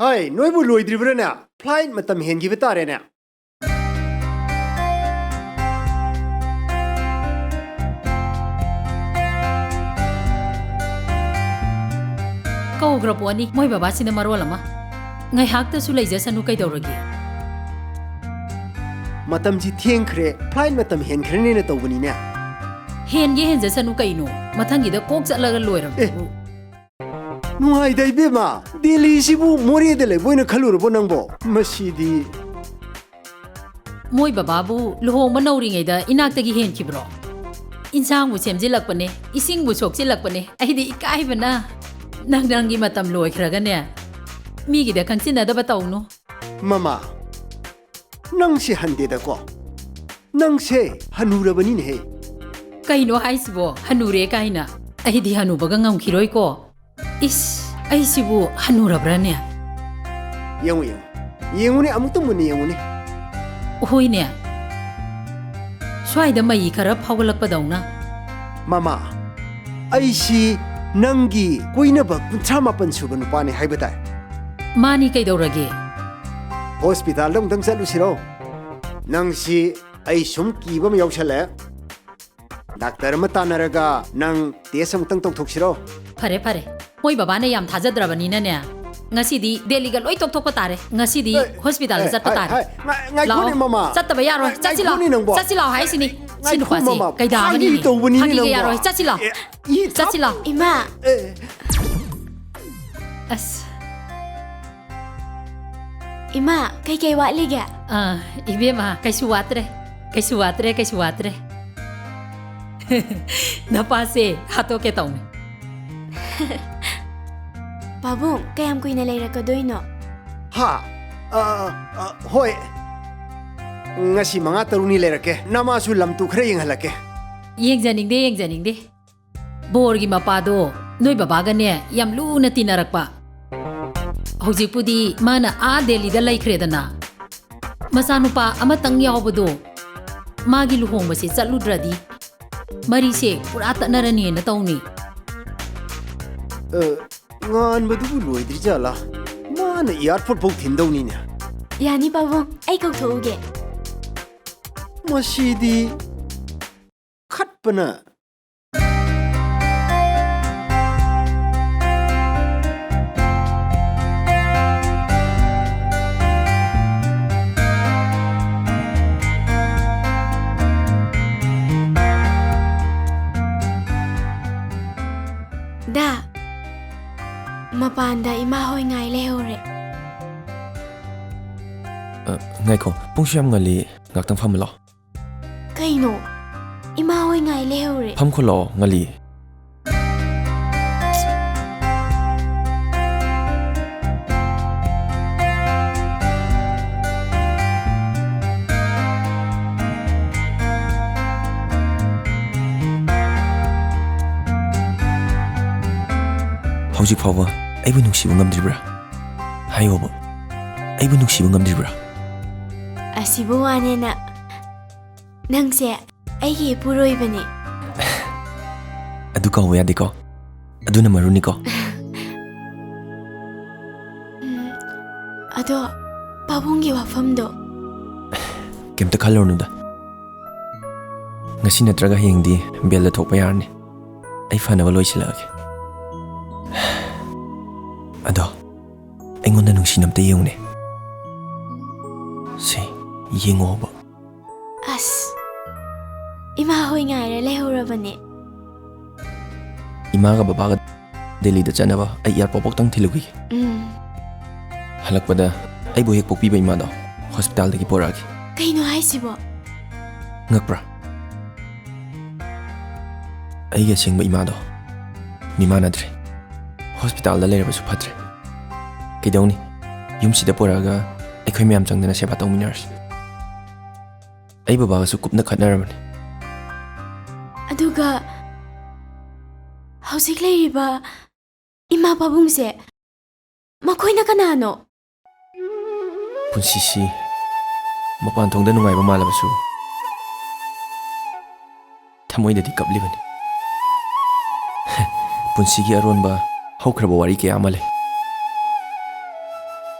ꯍꯥꯏ, ꯅꯣꯏꯕꯨ ꯂꯣꯏꯗ꯭ꯔꯤꯕ꯭ꯔꯥꯅꯦ? ꯐ꯭ꯂꯥꯏꯠ ꯃꯇꯝ ꯍꯦꯟꯈꯤꯕ ꯇꯥꯔꯦꯅꯦ꯫ ꯀꯧꯈ꯭ꯔ ꯄꯣꯠꯅꯤ, ꯃꯣꯏ ꯕꯕꯥꯁꯤꯅ ꯃꯔꯣꯜ ꯑꯃ꯫ ꯉꯥꯏꯍꯥꯛꯇꯁꯨ ꯂꯩꯖꯁꯅꯨ, ꯀꯩꯗꯧꯔꯒꯦ? ꯃꯇꯝꯁꯤ ꯊꯦꯡꯈ꯭ꯔꯦ, ꯐ꯭ꯂꯥꯏꯠ ꯃꯇꯝ ꯍꯦꯟꯈ꯭ꯔꯅꯦꯅ ꯇꯧꯕꯅꯤꯅꯦ꯫ ꯍꯦꯟꯒꯦ ꯍꯦꯟꯖꯁꯅꯨ ꯀꯩꯅꯣ, ꯃꯊꯪꯒꯤꯗ ꯀꯣꯛ ꯆꯠꯂꯒ ꯂꯣꯏꯔꯕꯗꯨꯕꯨ꯫ ꯑꯦ, ꯅꯨꯡꯉꯥꯏꯗ ꯏꯕꯦꯝꯃ, ꯗꯦꯜꯂꯤꯁꯤꯕꯨ ꯃꯣꯔꯦꯗ ꯂꯩꯕ ꯑꯣꯏꯅ ꯈꯜꯂꯨꯔꯕꯣ ꯅꯪꯕꯣ? ꯃꯁꯤꯗꯤ꯫ ꯃꯣꯏ ꯕꯕꯥꯕꯨ ꯂꯨꯍꯣꯡꯕ ꯅꯧꯔꯤꯉꯩꯗ ꯏꯅꯥꯛꯇꯒꯤ ꯍꯦꯟꯈꯤꯕ꯭ꯔꯣ? ꯏꯟꯁꯥꯡꯕꯨ ꯁꯦꯝꯖꯤꯜꯂꯛꯄꯅꯦ, ꯏꯁꯤꯡꯕꯨ ꯁꯣꯛꯆꯤꯜꯂꯛꯄꯅꯦ꯫ ꯑꯩꯗꯤ ꯏꯀꯥꯏꯕꯅ꯫ ꯅꯪ ꯅꯪꯒꯤ ꯃꯇꯝ ꯂꯣꯏꯈ꯭ꯔꯒꯅꯦ, ꯃꯤꯒꯤꯗ ꯈꯪꯆꯤꯟꯅꯗꯕ ꯇꯧꯅꯨ꯫ ꯃꯃꯥ, ꯅꯪꯁꯤ ꯍꯟꯗꯦꯗꯀꯣ꯫ ꯅꯪꯁꯦ ꯍꯅꯨꯔꯕꯅꯤꯅꯦꯍꯦ꯫ ꯀꯩꯅꯣ ꯍꯥꯏꯁꯤꯕꯣ, ꯍꯅꯨꯔꯦ ꯀꯥꯏꯅ? ꯑꯩꯗꯤ ꯍꯅꯨꯕꯒ ꯉꯝꯈꯤꯔꯣꯏꯀꯣ꯫ ꯏꯁ, ꯑꯩꯁꯤꯕꯨ ꯍꯅꯨꯔꯕ꯭ꯔꯥꯅꯦ? ꯌꯦꯡꯉꯨ, ꯌꯦꯡꯉꯨ꯫ ꯌꯦꯡꯉꯨꯅꯦ, ꯑꯃꯨꯛꯇ ꯃꯨꯟꯅ ꯌꯦꯡꯉꯨꯅꯦ꯫ ꯍꯣꯏꯅꯦ꯫ ꯁ꯭ꯋꯥꯏꯗ ꯃꯩ ꯈꯔ ꯐꯥꯎꯒꯠꯂꯛꯄꯗꯧꯅ꯫ ꯃꯃꯥ, ꯑꯩꯁꯤ ꯅꯪꯒꯤ ꯀꯣꯏꯅꯕ ꯀꯨꯟꯊ꯭ꯔꯥ ꯃꯥꯄꯟ ꯁꯨꯕ ꯅꯨꯄꯥꯅꯤ ꯍꯥꯏꯕ ꯇꯥꯏ꯫ ꯃꯥꯅꯤ, ꯀꯩꯗꯧꯔꯒꯦ? ꯍꯣꯁꯄꯤꯇꯥꯜꯗ ꯑꯃꯨꯛꯇꯪ ꯆꯠꯂꯨꯁꯤꯔꯣ? ꯅꯪꯁꯤ ꯑꯩ ꯁꯨꯝ ꯀꯤꯕ ꯑꯃ ꯌꯥꯎꯁꯜꯂꯛꯑꯦ꯫ ꯗꯥꯛꯇꯔ ꯑꯃ ꯇꯥꯟꯅꯔꯒ ꯅꯪ ꯇꯦꯁ ꯑꯃꯨꯛꯇꯪ ꯇꯧꯊꯣꯛꯁꯤꯔꯣ? ꯐꯔꯦ, ꯐꯔꯦ꯫ ꯃꯣꯏ ꯕꯕꯥꯅ ꯌꯥꯝ ꯊꯥꯖꯗ꯭ꯔꯕꯅꯤꯅꯅꯦ, ꯉꯁꯤꯗꯤ ꯗꯦꯜꯂꯤꯒ ꯂꯣꯏ ꯇꯣꯛꯊꯣꯛꯄ ꯇꯥꯔꯦ꯫ ꯉꯁꯤꯗꯤ ꯑꯦ, ꯍꯣꯁꯄꯤꯇꯥꯜꯗ ꯑꯦ, ꯆꯠꯄ ꯍꯥꯏ, ꯇꯥꯔꯦ꯫ ꯍꯥꯏ, ꯉꯥꯏ-, ꯉꯥꯏꯈꯣꯅꯦ, ꯂꯥꯛꯑꯣ꯫ ꯃꯃꯥ꯫ ꯆꯠꯇꯕ ꯌꯥꯔꯣꯏ꯫ ꯉꯥꯏ-, ꯆꯠꯁꯤ ꯂꯥꯛꯑꯣ꯫ ꯉꯥꯏꯈꯣꯅꯦ ꯅꯪꯕꯣ꯫ ꯆꯠꯁꯤ ꯂꯥꯛꯑꯣ ꯍꯥꯏꯁꯤꯅꯤ꯫ ꯁꯤ ꯉꯥꯏꯈꯣ, ꯅꯨꯄꯥꯁꯤ ꯃꯃꯥ꯫ ꯀꯩꯗꯥꯕꯅꯤ? ꯐꯥꯒꯤ ꯇꯧꯕꯅꯤꯅꯦ ꯐꯥꯒꯤꯒ ꯅꯪꯕꯣ꯫ ꯌꯥꯔꯣꯏ꯫ ꯆꯠꯁꯤ ꯂꯥꯛꯑꯣ꯫ ꯑꯦ, ꯏ ꯊꯞ-, ꯆꯠꯁꯤ ꯂꯥꯛꯑꯣ꯫ ꯏꯃꯥ꯫ ꯑꯦ꯫ ꯑꯁ꯫ ꯏꯃꯥ, ꯀꯩꯀꯩ ꯋꯥꯠꯂꯤꯒꯦ? ꯑꯥ, ꯏꯕꯦꯝꯃ, ꯀꯩꯁꯨ ꯋꯥꯠꯇ꯭ꯔꯦ꯫ ꯀꯩꯁꯨ ꯋꯥꯠꯇ꯭ꯔꯦ, ꯀꯩꯁꯨ ꯋꯥꯠꯇ꯭ꯔꯦ꯫ ꯅꯄꯥꯁꯦ ꯍꯥꯠꯇꯣꯛꯀꯦ ꯇꯧꯅꯤ꯫ ꯄꯥꯕꯨꯡ, ꯀꯌꯥꯝ ꯀꯨꯏꯅ ꯂꯩꯔꯛꯀꯗꯣꯏꯅꯣ? ꯍꯥ? ꯑ, ꯑ, ꯍꯣꯏ꯫ ꯉꯁꯤ ꯃꯉꯥ ꯇꯔꯨꯛꯅꯤ ꯂꯩꯔꯛꯀꯦ꯫ ꯅꯃꯥꯁꯨ ꯂꯝ ꯇꯨ ꯈꯔ ꯌꯦꯡꯍꯜꯂꯛꯀꯦ꯫ ꯌꯦꯡꯖꯅꯤꯡꯗꯦ, ꯌꯦꯡꯖꯅꯤꯡꯗꯦ꯫ ꯕꯣꯔꯒꯤ ꯃꯄꯥꯗꯣ ꯅꯣꯏ ꯕꯕꯥꯒꯅꯦ ꯌꯥꯝ ꯂꯨꯅ ꯇꯤꯟꯅꯔꯛꯄ꯫ ꯍꯧꯖꯤꯛꯄꯨꯗꯤ ꯃꯥꯅ ꯑꯥ ꯗꯦꯜꯂꯤꯗ ꯂꯩꯈ꯭ꯔꯦꯗꯅ꯫ ꯃꯆꯥꯅꯨꯄꯥ ꯑꯃꯇꯪ ꯌꯥꯎꯕꯗꯣ ꯃꯥꯒꯤ ꯂꯨꯍꯣꯡꯕꯁꯦ ꯆꯠꯂꯨꯗ꯭ꯔꯗꯤ ꯃꯔꯤꯁꯦ ꯄꯨꯔꯥ ꯇꯠꯅꯔꯅꯤꯅ ꯇꯧꯅꯤ꯫ ꯑ, ꯉꯥꯟꯕꯗꯨꯕꯨ ꯂꯣꯏꯗ꯭ꯔꯤ ꯖꯥꯠꯂꯥ? ꯃꯥꯅ ꯑꯦꯌꯥꯔꯄꯣꯔꯠ ꯐꯥꯎ ꯊꯤꯟꯗꯧꯅꯤꯅꯦ꯫ ꯌꯥꯅꯤ ꯄꯥꯕꯨꯡ, ꯑꯩ ꯀꯧꯊꯣꯛꯎꯒꯦ꯫ ꯃꯁꯤꯗꯤ ꯈꯠꯄꯅ꯫ ꯗꯥ, ꯃꯄꯥꯟꯗ ꯏꯃꯥ ꯍꯣꯏ ꯉꯥꯏ ꯂꯩꯍꯧꯔꯦ꯫ ꯑ, ꯉꯥꯏꯈꯣ, ꯄꯨꯡꯁꯨ ꯌꯥꯝ ꯉꯜꯂꯤ, ꯉꯥꯛꯇꯪ ꯐꯝꯃ ꯂꯥꯛꯑꯣ꯫ ꯀꯩꯅꯣ? ꯏꯃꯥ ꯍꯣꯏ ꯉꯥꯏ ꯂꯩꯍꯧꯔꯦ꯫ ꯐꯝꯈꯣ ꯂꯥꯛꯑꯣ, ꯉꯜꯂꯤ꯫ ꯍꯧꯖꯤꯛ ꯐꯥꯎꯕ ꯑꯩꯕꯨ ꯅꯨꯡꯁꯤꯕ ꯉꯝꯗ꯭ꯔꯤꯕ꯭ꯔꯥ? ꯍꯥꯏꯌꯣꯕ꯫ ꯑꯩꯕꯨ ꯅꯨꯡꯁꯤꯕ ꯉꯝꯗ꯭ꯔꯤꯕ꯭ꯔꯥ? ꯑꯁꯤꯕꯨ ꯋꯥꯅꯦꯅ꯫ ꯅꯪꯁꯦ ꯑꯩꯒꯤ ꯏꯄꯨꯔꯣꯏꯕꯅꯤ꯫ ꯑꯗꯨ ꯀꯥꯎꯕ ꯌꯥꯗꯦꯀꯣ꯫ ꯑꯗꯨꯅ ꯃꯔꯨꯅꯤꯀꯣ꯫ ꯎꯝ, ꯑꯗꯣ ꯄꯥꯕꯨꯡꯒꯤ ꯋꯥꯐꯝꯗꯣ? ꯀꯩꯝꯇ ꯈꯜꯂꯨꯔꯅꯨꯗ꯫ ꯉꯁꯤ ꯅꯠꯇ꯭ꯔꯒ ꯍꯌꯦꯡꯗꯤ ꯕꯦꯜꯗ ꯊꯣꯛꯄ ꯌꯥꯔꯅꯤ꯫ ꯑꯩ ꯐꯅꯕ ꯂꯣꯏꯁꯤꯜꯂꯛꯑꯒꯦ꯫ ꯑꯗꯣ ꯑꯩꯉꯣꯟꯗ ꯅꯨꯡꯁꯤꯅ ꯑꯝꯇ ꯌꯦꯡꯉꯨꯅꯦ꯫ ꯁꯦ, ꯌꯦꯡꯉꯣꯕ꯫ ꯑꯁ, ꯏꯃꯥ ꯍꯣꯏ ꯉꯥꯏꯔ ꯂꯩꯍꯧꯔꯕꯅꯦ꯫ ꯏꯃꯥꯒ ꯕꯕꯥꯒ ꯗꯦꯜꯂꯤꯗ ꯆꯠꯅꯕ ꯑꯩ ꯑꯦꯌꯥꯔꯄꯣꯔꯠ ꯐꯥꯎꯇꯪ ꯊꯤꯜꯂꯨꯈꯤꯒꯦ꯫ ꯎꯝ꯫ ꯍꯜꯂꯛꯄꯗ ꯑꯩꯕꯨ ꯍꯦꯛ ꯄꯣꯛꯄꯤꯕ ꯏꯃꯥꯗꯣ ꯍꯣꯁꯄꯤꯇꯥꯜꯗꯒꯤ ꯄꯣꯔꯛꯑꯒꯦ꯫ ꯀꯩꯅꯣ ꯍꯥꯏꯁꯤꯕꯣ? ꯉꯛꯄ꯭ꯔꯥ? ꯑꯩꯒꯤ ꯑꯁꯦꯡꯕ ꯏꯃꯥꯗꯣ ꯃꯤꯃꯥꯟꯅꯗ꯭ꯔꯦ꯫ ꯍꯣꯁꯄꯤꯇꯥꯜꯗ ꯂꯩꯔꯕꯁꯨ ꯐꯠꯇ꯭ꯔꯦ꯫ ꯀꯩꯗꯧꯅꯤ? ꯌꯨꯝꯁꯤꯗ ꯄꯨꯔꯛꯑꯒ ꯑꯩꯈꯣꯏ ꯃꯌꯥꯝ ꯆꯪꯗꯅ ꯁꯦꯕꯥ ꯇꯧꯃꯤꯟꯅꯔꯁꯤ꯫ ꯑꯩ ꯕꯕꯥꯒꯁꯨ ꯀꯨꯞꯅ ꯈꯠꯅꯔꯕꯅꯤ꯫ ꯑꯗꯨꯒ ꯍꯧꯖꯤꯛ ꯂꯩꯔꯤꯕ ꯏꯃꯥ ꯄꯥꯕꯨꯡꯁꯦ ꯃꯈꯣꯏꯅ ꯀꯅꯥꯅꯣ? ꯄꯨꯟꯁꯤꯁꯤ ꯃꯄꯥꯟ ꯊꯣꯡꯗ ꯅꯨꯡꯉꯥꯏꯕ ꯃꯥꯜꯂꯕꯁꯨ ꯊꯃꯣꯏꯗꯗꯤ ꯀꯞꯂꯤꯕꯅꯤ꯫ ꯄꯨꯟꯁꯤꯒꯤ ꯑꯔꯣꯟꯕ ꯍꯧꯈ꯭ꯔꯕ ꯋꯥꯔꯤ ꯀꯌꯥ ꯑꯃ ꯂꯩ꯫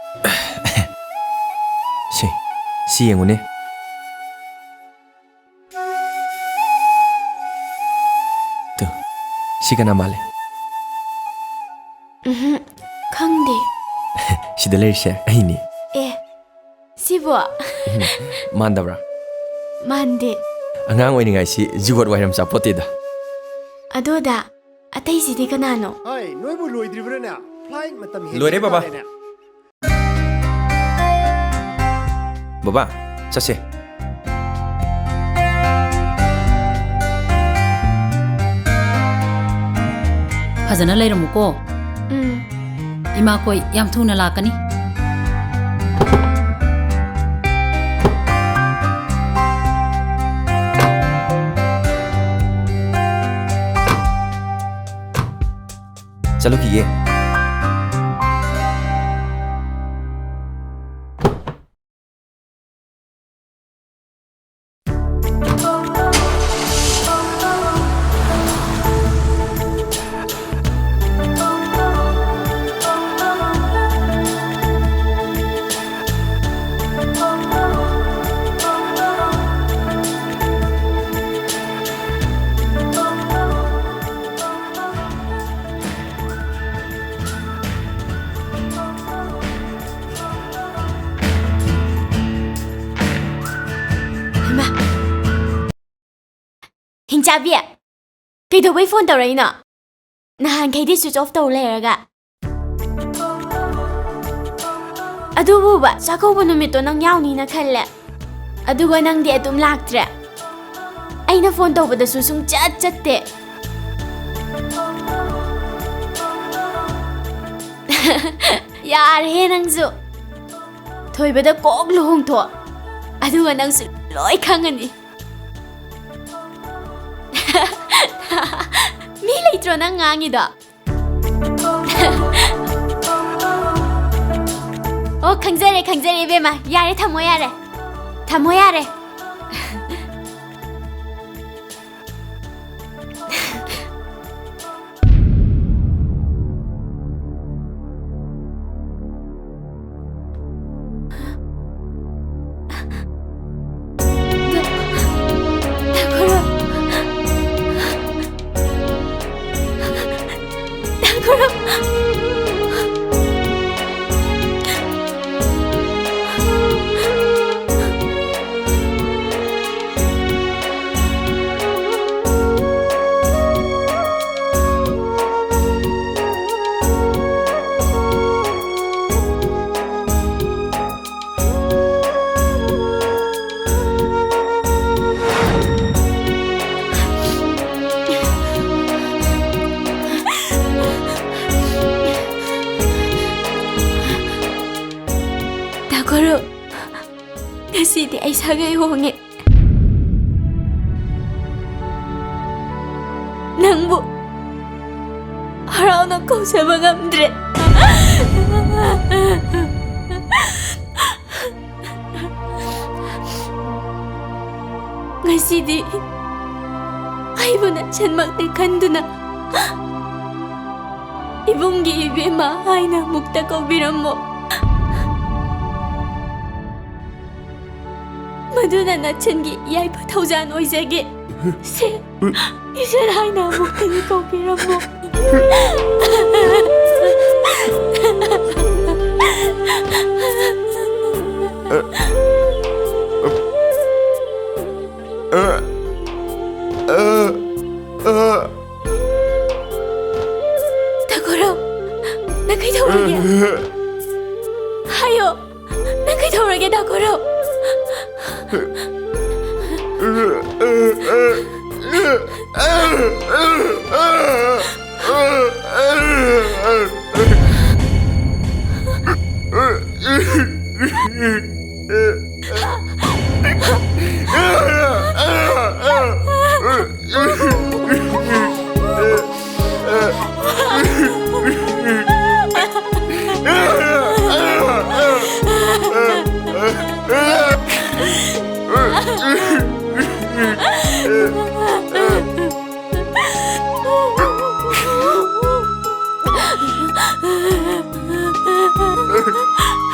ꯁꯤ, ꯁꯤ ꯌꯦꯡꯉꯨꯅꯦ꯫ ꯇꯨ, ꯁꯤ ꯀꯅꯥ ꯃꯥꯜꯂꯦ? ꯎꯝꯍꯨꯝ, ꯈꯪꯗꯦ꯫ ꯁꯤꯗ ꯂꯩꯔꯤꯁꯦ ꯑꯩꯅꯤ꯫ ꯑꯦ, ꯁꯤꯕꯣ? ꯃꯥꯟꯗꯕ꯭ꯔꯥ? ꯃꯥꯟꯗꯦ꯫ ꯑꯉꯥꯡ ꯑꯣꯏꯔꯤꯉꯥꯏꯁꯤ ꯖꯨꯒꯣꯠ ꯋꯥꯏꯔꯝ ꯆꯥꯄꯣꯠꯇꯦꯗ꯫ ꯑꯗꯣꯗ, ꯑꯇꯩꯁꯤꯗꯤ ꯀꯅꯥꯅꯣ? ꯍꯥꯏ, ꯅꯣꯏꯕꯨ ꯂꯣꯏꯗ꯭ꯔꯤꯕ꯭ꯔꯥꯅꯦ? Flight ꯃꯇꯝ ꯍꯦꯟꯒꯦ ꯂꯣꯏꯔꯦ, ꯕꯕꯥ꯫ ꯇꯥꯔꯦꯅꯦ꯫ ꯕꯕꯥ, ꯆꯠꯁꯦ꯫ ꯐꯖꯅ ꯂꯩꯔꯝꯃꯨꯀꯣ꯫ ꯎꯝ꯫ ꯏꯃꯥꯈꯣꯏ ꯌꯥꯝ ꯊꯨꯅ ꯂꯥꯛꯀꯅꯤ꯫ ꯆꯠꯂꯨꯈꯤꯒꯦ꯫ ꯑꯕꯤ, ꯀꯩꯗꯧꯕꯩ ꯐꯣꯟ ꯇꯧꯔꯛꯏꯅꯣ? ꯅꯍꯥꯟꯈꯩꯗꯤ switch off ꯇꯧ ꯂꯩꯔꯒ꯫ ꯑꯗꯨꯕꯨꯕ, ꯆꯥꯛꯀꯧꯕ ꯅꯨꯃꯤꯠꯇꯣ ꯅꯪ ꯌꯥꯎꯅꯤꯅ ꯈꯜꯂꯦ, ꯑꯗꯨꯒ ꯅꯪꯗꯤ ꯑꯗꯨꯝ ꯂꯥꯛꯇ꯭ꯔꯦ꯫ ꯑꯩꯅ ꯐꯣꯟ ꯇꯧꯕꯗꯁꯨ ꯁꯨꯡꯆꯠ ꯆꯠꯇꯦ꯫ ꯌꯥꯔꯦꯍꯦ ꯅꯪꯁꯨ꯫ ꯊꯣꯏꯕꯗ ꯀꯣꯛ ꯂꯨꯍꯣꯡꯊꯣꯛ, ꯑꯗꯨꯒ ꯅꯪꯁꯨ ꯂꯣꯏ ꯈꯪꯉꯅꯤ꯫ ꯃꯤ ꯂꯩꯇ꯭ꯔꯣ ꯅꯪ ꯉꯥꯡꯉꯤꯗꯣ? ꯑꯣ, ꯈꯪꯖꯔꯦ, ꯈꯪꯖꯔꯦ, ꯏꯕꯦꯝꯃ꯫ ꯌꯥꯔꯦ, ꯊꯝꯃꯣ ꯌꯥꯔꯦ꯫ ꯊꯝꯃꯣ ꯌꯥꯔꯦ꯫ ꯇꯥꯈꯨꯔꯨ꯫ ꯇꯥꯈꯨꯔꯨ꯫ ꯇꯥꯈꯨꯔꯨ, ꯉꯁꯤꯗꯤ ꯑꯩ ꯁꯥꯒꯩ ꯍꯣꯡꯉꯦ꯫ ꯅꯪꯕꯨ ꯍꯔꯥꯎꯅ ꯀꯧꯖꯕ ꯉꯝꯗ꯭ꯔꯦ꯫ ꯉꯁꯤꯗꯤ ꯑꯩꯕꯨ ꯅꯆꯟꯃꯛꯅꯤ ꯈꯟꯗꯨꯅ ꯏꯕꯨꯡꯒꯤ ꯏꯕꯦꯝꯃ ꯍꯥꯏꯅ ꯑꯃꯨꯛꯇ ꯀꯧꯕꯤꯔꯝꯃꯣ꯫ ꯃꯗꯨꯅ ꯅꯆꯟꯒꯤ ꯌꯥꯏꯐ ꯊꯧꯖꯥꯟ ꯑꯣꯏꯖꯒꯦ꯫ ꯁꯦ, ꯏꯆꯟ ꯍꯥꯏꯅ ꯑꯃꯨꯛꯇꯗꯤ ꯀꯧꯕꯤꯔꯝꯃꯣ꯫ ꯍꯥꯏꯌꯣ, ꯅꯪ ꯀꯩꯗꯧꯔꯒꯦ, ꯗꯥꯀꯣꯔꯣ?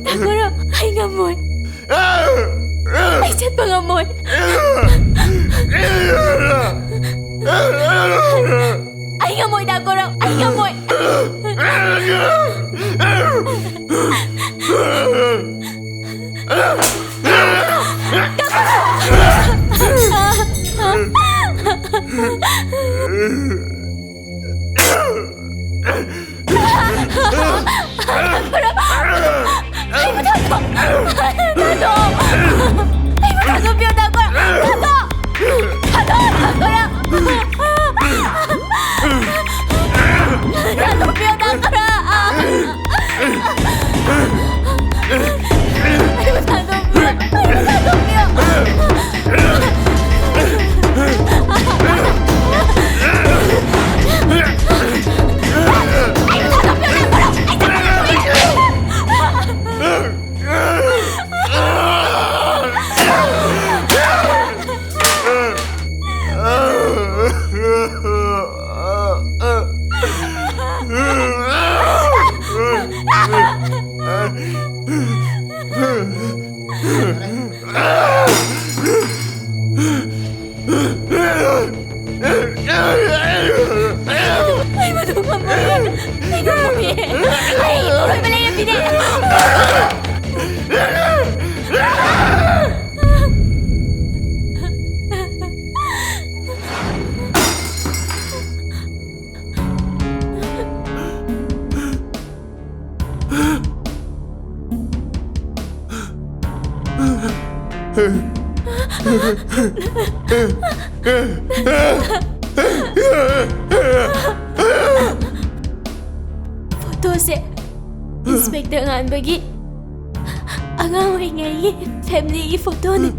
ꯗꯥꯀꯣꯔꯣ, ꯑꯩ ꯉꯝꯃꯣꯏ꯫ ꯑꯩ ꯆꯠꯄ ꯉꯝꯃꯣꯏ꯫ ꯑꯩ ꯉꯝꯃꯣꯏ, ꯗꯥꯀꯣꯔꯣ, ꯑꯩ ꯉꯝꯃꯣꯏ꯫ ꯐꯣꯇꯣꯁꯦ ꯏꯟꯁꯄꯦꯛꯇꯔ ꯉꯥꯟꯕꯒꯤ ꯑꯉꯥꯡ ꯑꯣꯏꯔꯤꯉꯩꯒꯤ ꯐꯦꯃꯤꯂꯤꯒꯤ ꯐꯣꯇꯣꯅꯤ꯫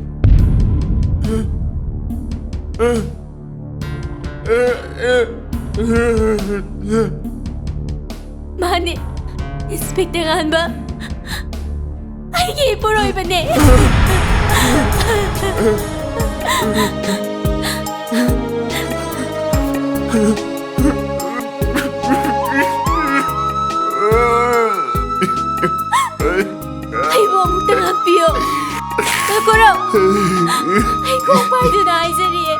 ꯃꯥꯅꯤ, ꯏꯟꯁꯄꯦꯛꯇꯔ ꯉꯥꯟꯕ ꯑꯩꯒꯤ ꯏꯄꯨꯔꯣꯏꯕꯅꯦ꯫ ꯑꯩꯕꯨ ꯑꯃꯨꯛꯇ ꯉꯥꯛꯄꯤꯌꯨ꯫ ꯉꯥꯛꯈꯣꯔꯣ꯫ ꯑꯩ ꯈꯣꯡ ꯄꯥꯏꯗꯨꯅ ꯍꯥꯏꯖꯔꯤꯌꯦ꯫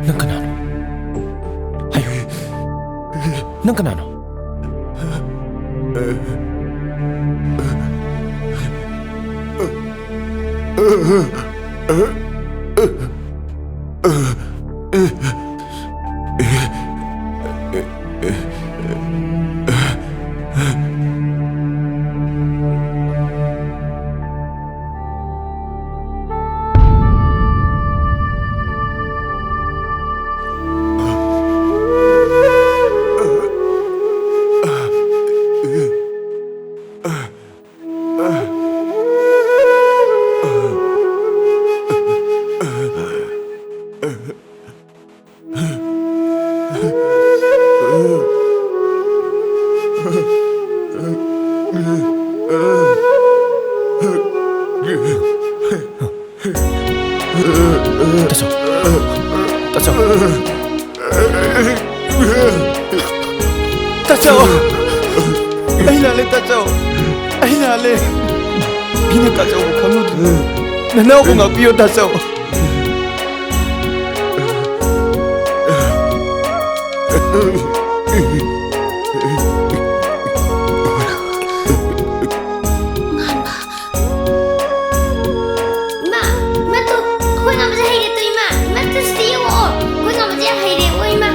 ꯅꯪ ꯀꯅꯥꯅꯣ? ꯍꯥꯏꯌꯨ꯫ ꯅꯪ ꯀꯅꯥꯅꯣ? ꯇꯥꯆꯧ꯫ ꯇꯥꯆꯧ꯫ ꯇꯥꯆꯧ! ꯑꯩ ꯂꯥꯜꯂꯦ, ꯇꯥꯆꯧ! ꯑꯩ ꯂꯥꯜꯂꯦ! ꯑꯩꯅ ꯇꯥꯆꯧꯕꯨ ꯈꯪꯂꯨꯗ꯭ꯔꯦ꯫ ꯅꯅꯥꯎꯕꯨ ꯉꯥꯛꯄꯤꯌꯨ, ꯇꯥꯆꯧ! ꯏꯃꯥ, ꯏꯃꯥ, ꯇꯨ, ꯑꯩꯈꯣꯏ ꯉꯥ ꯃꯆꯥ ꯍꯩꯔꯦ ꯇꯨ, ꯏꯃꯥ꯫ ꯏꯃꯥ, ꯇꯨ ꯁꯤꯗ ꯌꯦꯡꯉꯛꯑꯣ꯫ ꯑꯩꯈꯣꯏ ꯉꯥ ꯃꯆꯥ ꯌꯥꯝ ꯍꯩꯔꯦ꯫ ꯑꯣ, ꯏꯃꯥ꯫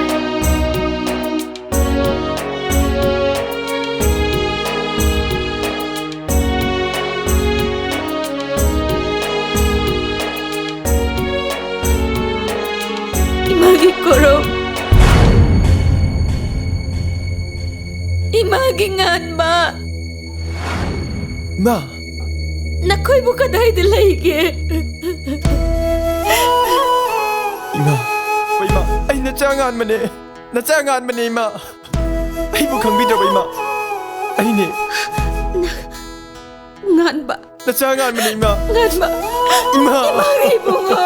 ꯏꯃꯥꯒꯤ ꯀꯣꯔꯧ꯫ ꯏꯃꯥꯒꯤ ꯉꯥꯟꯕ꯫ ꯏꯃꯥ! ꯅꯈꯣꯏꯕꯨ ꯀꯗꯥꯏꯗ ꯂꯩꯒꯦ? ꯏꯃꯥ! ꯏꯃꯥ! ꯑꯩ ꯅꯆꯥ ꯉꯥꯟꯕꯅꯦ! ꯅꯆꯥ ꯉꯥꯟꯕꯅꯦ, ꯏꯃꯥ! ꯑꯩꯕꯨ ꯈꯪꯕꯤꯗ꯭ꯔꯕ, ꯏꯃꯥ? ꯑꯩꯅꯦ꯫ ꯉꯥꯟꯕ꯫ ꯅꯆꯥ ꯉꯥꯟꯕꯅꯦ, ꯏꯃꯥ! ꯉꯥꯟꯕ! ꯏꯃꯥ! ꯏꯃꯥꯒꯤ ꯏꯕꯨꯡꯉꯣ!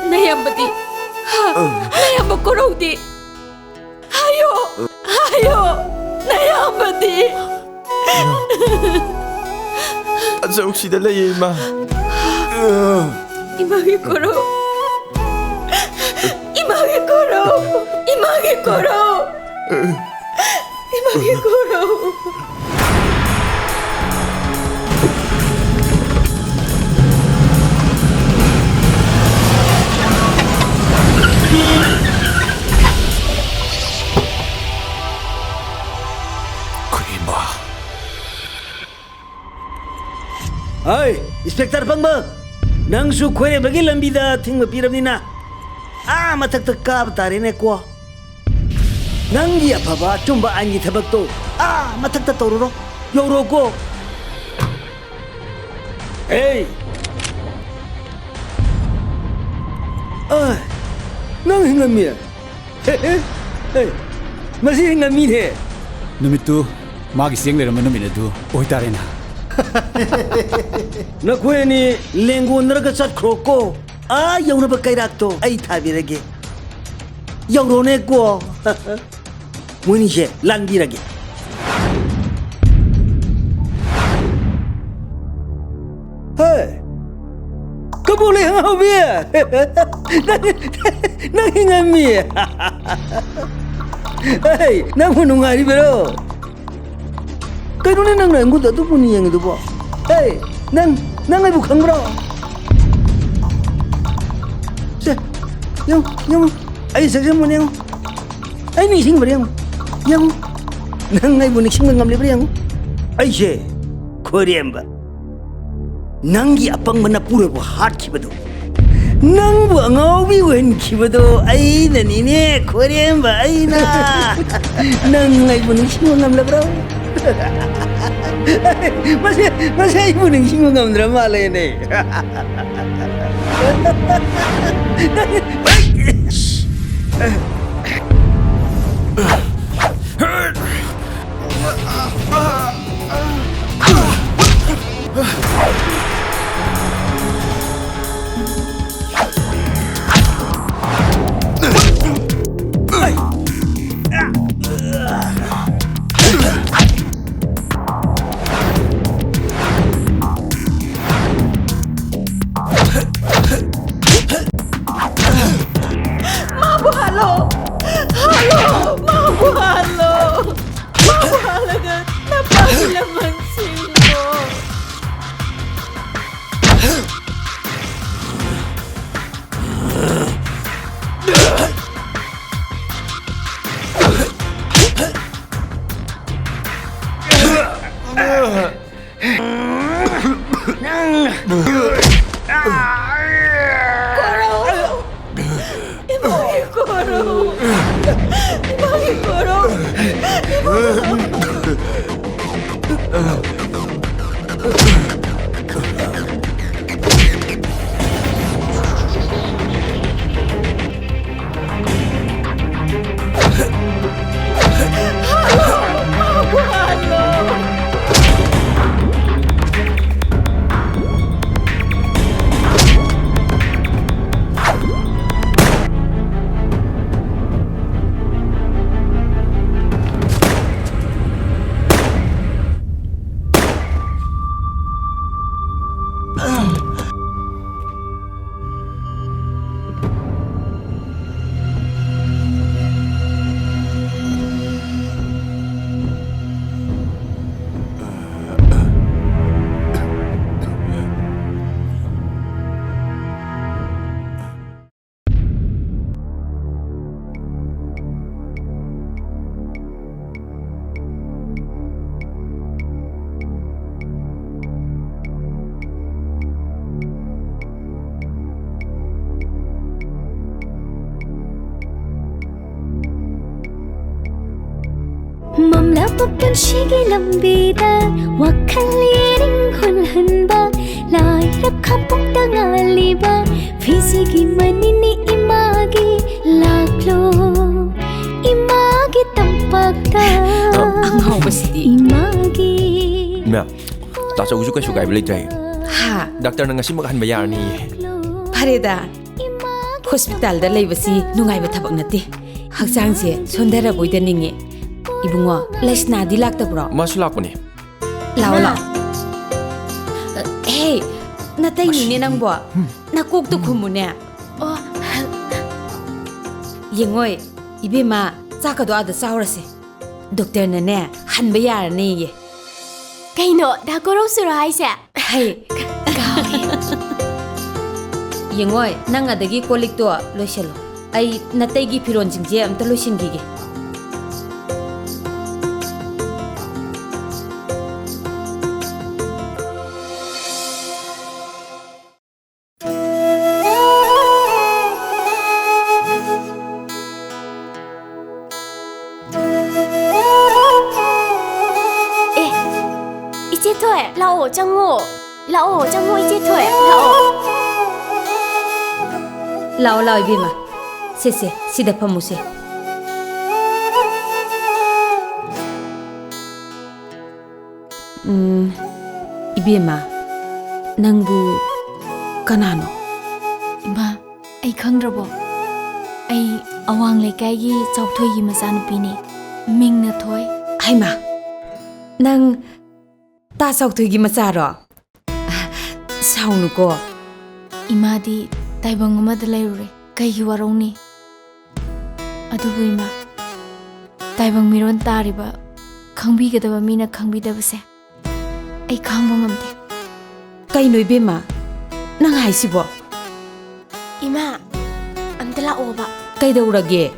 ꯅꯌꯥꯝꯕꯗꯤ? ꯍꯥ? ꯅꯌꯥꯝꯕ ꯀꯣꯔꯧꯗꯤ? ꯍꯥꯏꯌꯨ, ꯑꯌꯣ, ꯅꯌꯥꯝꯕꯗꯤ? ꯑꯆꯧ ꯁꯤꯗ ꯂꯩꯌꯦ, ꯏꯃꯥ꯫ ꯏꯃꯥꯒꯤ ꯀꯣꯔꯧ꯫ ꯏꯃꯥꯒꯤ ꯀꯣꯔꯧ꯫ ꯏꯃꯥꯒꯤ ꯀꯣꯔꯧ꯫ ꯏꯃꯥꯒꯤ ꯀꯣꯔꯧ꯫ ꯈꯣꯏꯔꯦꯝꯕ꯫ ꯍꯩ, ꯏꯟꯁꯄꯦꯛꯇꯔ ꯄꯪꯕ, ꯅꯪꯁꯨ ꯈꯣꯏꯔꯦꯝꯕꯒꯤ ꯂꯝꯕꯤꯗ ꯑꯊꯤꯡꯕ ꯄꯤꯔꯕꯅꯤꯅ, ꯑꯥ ꯃꯊꯛꯇ ꯀꯥꯕ ꯇꯥꯔꯦꯅꯦꯀꯣ꯫ ꯅꯪꯒꯤ ꯑꯐꯕ ꯑꯆꯨꯝꯕ ꯑꯥꯏꯟꯒꯤ ꯊꯕꯛꯇꯣ ꯑꯥ ꯃꯊꯛꯇ ꯇꯧꯔꯨꯔꯣ, ꯌꯧꯔꯣꯀꯣ꯫ ꯑꯦ, ꯑ, ꯅꯪ ꯍꯤꯡꯉꯝꯃꯤ? ꯍꯦ, ꯍꯦ, ꯍꯦ, ꯃꯁꯤ ꯍꯤꯡꯉꯝꯃꯤꯅꯦ꯫ ꯅꯨꯃꯤꯠꯇꯨ ꯃꯥꯒꯤ ꯆꯦꯡ ꯂꯩꯔꯝꯕ ꯅꯨꯃꯤꯠ ꯑꯗꯨ ꯑꯣꯏꯇꯥꯔꯦꯅ꯫ ꯅꯈꯣꯏ ꯑꯅꯤ ꯂꯦꯡꯒꯣꯟꯅꯔꯒ ꯆꯠꯈ꯭ꯔꯣꯀꯣ꯫ ꯑꯥ ꯌꯧꯅꯕ ꯀꯩꯔꯥꯛꯇꯣ ꯑꯩ ꯊꯥꯕꯤꯔꯒꯦ꯫ ꯌꯧꯔꯣꯅꯦꯀꯣ꯫ ꯃꯣꯏꯅꯤꯁꯦ ꯂꯥꯟꯕꯤꯔꯒꯦ꯫ ꯍꯦ! ꯀꯕꯣꯛ ꯂꯩꯍꯥꯎꯕꯤ! ꯅꯪ, ꯅꯪ ꯍꯤꯡꯉꯝꯃꯤ! ꯍꯩ, ꯅꯪꯕꯨ ꯅꯨꯡꯉꯥꯏꯔꯤꯕꯔꯣ? ꯀꯩꯅꯣꯅꯦ ꯅꯪꯅ ꯑꯩꯉꯣꯟꯗ ꯑꯗꯨꯕꯨ ꯌꯦꯡꯉꯤꯗꯨꯕꯣ? ꯍꯦ! ꯅꯪ, ꯅꯪ ꯑꯩꯕꯨ ꯈꯪꯕ꯭ꯔꯣ? ꯁꯦ, ꯌꯦꯡꯉꯨ, ꯌꯦꯡꯉꯨ꯫ ꯑꯩ ꯁꯛꯁꯦ ꯃꯨꯟꯅ ꯌꯦꯡꯉꯨ꯫ ꯑꯩ ꯅꯤꯡꯁꯤꯡꯕ꯭ꯔꯥ ꯌꯦꯡꯉꯨ꯫ ꯌꯦꯡꯉꯨ꯫ ꯅꯪ ꯑꯩꯕꯨ ꯅꯤꯡꯁꯤꯡꯕ ꯉꯝꯂꯤꯕ꯭ꯔꯥ ꯌꯦꯡꯉꯨ꯫ ꯑꯩꯁꯦ ꯈꯣꯏꯔꯦꯝꯕ꯫ ꯅꯪꯒꯤ ꯑꯄꯪꯕ ꯅꯄꯨꯔꯣꯏꯕ ꯍꯥꯠꯈꯤꯕꯗꯣ, ꯅꯪꯕꯨ ꯑꯉꯥꯎꯕꯤ ꯑꯣꯏꯍꯟꯈꯤꯕꯗꯣ ꯑꯩꯅꯅꯤꯅꯦ, ꯈꯣꯏꯔꯦꯝꯕ, ꯑꯩꯅ꯫ ꯅꯪ ꯑꯩꯕꯨ ꯅꯤꯡꯁꯤꯡꯕ ꯉꯝꯂꯕ꯭ꯔꯣ? ꯃꯁꯤ, ꯃꯁꯤ ꯑꯩꯕꯨ ꯅꯤꯡꯁꯤꯡꯕ ꯉꯝꯗ꯭ꯔ ꯃꯥꯜꯂꯦꯅꯦ꯫ ꯃꯥꯕꯨ ꯍꯥꯠꯂꯣ! ꯍꯥꯠꯂꯣ! ꯃꯥꯕꯨ ꯍꯥꯠꯂꯣ! ꯃꯥꯕꯨ ꯍꯥꯠꯂꯒ ꯅꯄꯥꯒꯤ ꯂꯃꯟ ꯁꯤꯡꯂꯣ! ꯀꯣꯔꯧ! ꯏꯃꯥꯒꯤ ꯀꯣꯔꯧ! ꯏꯃꯥꯒꯤ ꯀꯣꯔꯧ! ꯃꯝꯂꯕ ꯄꯨꯟꯁꯤꯒꯤ ꯂꯝꯕꯤꯗ ꯋꯥꯈꯜ ꯌꯦꯅꯤꯡ ꯍꯨꯜꯍꯟꯕ, ꯂꯥꯏꯔ ꯈꯥꯄꯣꯛꯇ ꯉꯥꯜꯂꯤꯕ ꯐꯤꯖꯤꯒꯤ ꯃꯅꯤꯅꯤ ꯏꯃꯥꯒꯤ꯫ ꯂꯥꯛꯂꯣ ꯏꯃꯥꯒꯤ ꯇꯝꯄꯥꯛꯇ꯫ ꯑꯉꯥꯎꯕꯁꯤꯗꯤ꯫ ꯏꯃꯥꯒꯤ꯫ ꯃꯦꯝ, ꯇꯥꯆꯧꯒꯤꯁꯨ ꯀꯩꯁꯨ ꯀꯥꯏꯕ ꯂꯩꯇ꯭ꯔꯦ꯫ ꯍꯥ? ꯗꯥꯛꯇꯔꯅ ꯉꯁꯤꯃꯛ ꯍꯟꯕ ꯌꯥꯔꯅꯤꯌꯦ꯫ ꯐꯔꯦꯗ, ꯍꯣꯁꯄꯤꯇꯥꯜꯗ ꯂꯩꯕꯁꯤ ꯅꯨꯡꯉꯥꯏꯕ ꯊꯕꯛ ꯅꯠꯇꯦ꯫ ꯍꯛꯆꯥꯡꯁꯦ ꯁꯣꯟꯊꯔꯕꯣꯏꯗ ꯅꯤꯡꯉꯤ꯫ ꯏꯕꯨꯡꯉꯣ, ꯂꯩꯁꯅꯥꯗꯤ ꯂꯥꯛꯇꯕ꯭ꯔꯣ? ꯃꯥꯁꯨ ꯂꯥꯛꯄꯅꯦ꯫ ꯂꯥꯛꯑꯣ, ꯃꯥ꯫ ꯂꯥꯛꯑꯣ꯫ ꯍꯦ, ꯅꯇꯩꯅꯤꯅꯦ ꯃꯁꯤ꯫ ꯅꯪꯕꯣ꯫ ꯎꯝ꯫ ꯅꯀꯣꯛꯇꯣ ꯎꯝ꯫ ꯈꯨꯝꯃꯨꯅꯦ꯫ ꯑꯣ꯫ ꯌꯦꯡꯉꯣꯏ, ꯏꯕꯦꯝꯃ, ꯆꯥꯛꯀꯗꯣ ꯑꯥꯗ ꯆꯥꯎꯔꯁꯦ꯫ ꯗꯣꯛꯇꯔꯅꯅꯦ, ꯍꯟꯕ ꯌꯥꯔꯅꯦꯌꯦ꯫ ꯀꯩꯅꯣ, ꯗꯥ ꯀꯣꯔꯧꯁꯨꯔꯣ ꯍꯥꯏꯁꯦ? ꯍꯩ, ꯀꯥꯎꯔꯦ꯫ ꯌꯦꯡꯉꯣꯏ, ꯅꯪ ꯑꯗꯒꯤ ꯀꯣꯜ ꯂꯤꯛꯇꯣ ꯂꯣꯏꯁꯜꯂꯣ꯫ ꯑꯩ ꯅꯇꯩꯒꯤ ꯐꯤꯔꯣꯜꯁꯤꯡꯁꯦ ꯑꯝꯇ ꯂꯣꯏꯁꯤꯟꯈꯤꯒꯦ꯫ ꯑꯦ, ꯏꯆꯦ ꯊꯣꯏ, ꯂꯥꯛꯑꯣ, ꯆꯪꯉꯣ꯫ ꯂꯥꯛꯑꯣ, ꯆꯪꯉꯣ, ꯏꯆꯦ ꯊꯣꯏ, ꯂꯥꯛꯑꯣ꯫ ꯂꯥꯛꯑꯣ, ꯂꯥꯛꯑꯣ, ꯏꯕꯦꯝꯃ꯫ ꯁꯦ, ꯁꯦ, ꯁꯤꯗ ꯐꯝꯃꯨꯁꯦ꯫ ꯎꯝ, ꯏꯕꯦꯝꯃ, ꯅꯪꯕꯨ ꯀꯅꯥꯅꯣ? ꯏꯃꯥ, ꯑꯩ ꯈꯪꯗ꯭ꯔꯕꯣ? ꯑꯩ ꯑꯋꯥꯡ ꯂꯩꯀꯥꯏꯒꯤ ꯆꯥꯎꯊꯣꯏꯒꯤ ꯃꯆꯥꯅꯨꯄꯤꯅꯦ꯫ ꯃꯤꯡꯅ ꯊꯣꯏ꯫ ꯍꯩꯃꯥ, ꯅꯪ ꯇꯥ ꯆꯥꯎꯊꯣꯏꯒꯤ ꯃꯆꯥꯔꯣ? ꯁꯥꯎꯅꯨꯀꯣ꯫ ꯏꯃꯥꯗꯤ ꯇꯥꯏꯕꯪ ꯑꯃꯗ ꯂꯩꯔꯨꯔꯦ꯫ ꯀꯩꯒꯤ ꯋꯥꯔꯧꯅꯤ? ꯑꯗꯨꯕꯨ ꯏꯃꯥ, ꯇꯥꯏꯕꯪ ꯃꯤꯔꯣꯟ ꯇꯥꯔꯤꯕ, ꯈꯪꯕꯤꯒꯗꯕ ꯃꯤꯅ ꯈꯪꯕꯤꯗꯕꯁꯦ ꯑꯩ ꯈꯥꯡꯕ ꯉꯝꯗꯦ꯫ ꯀꯩꯅꯣ ꯏꯕꯦꯝꯃ, ꯅꯪ ꯍꯥꯏꯁꯤꯕꯣ? ꯏꯃꯥ, ꯑꯝꯇ ꯂꯥꯛꯑꯣꯕ꯫ ꯀꯩꯗꯧꯔꯒꯦ?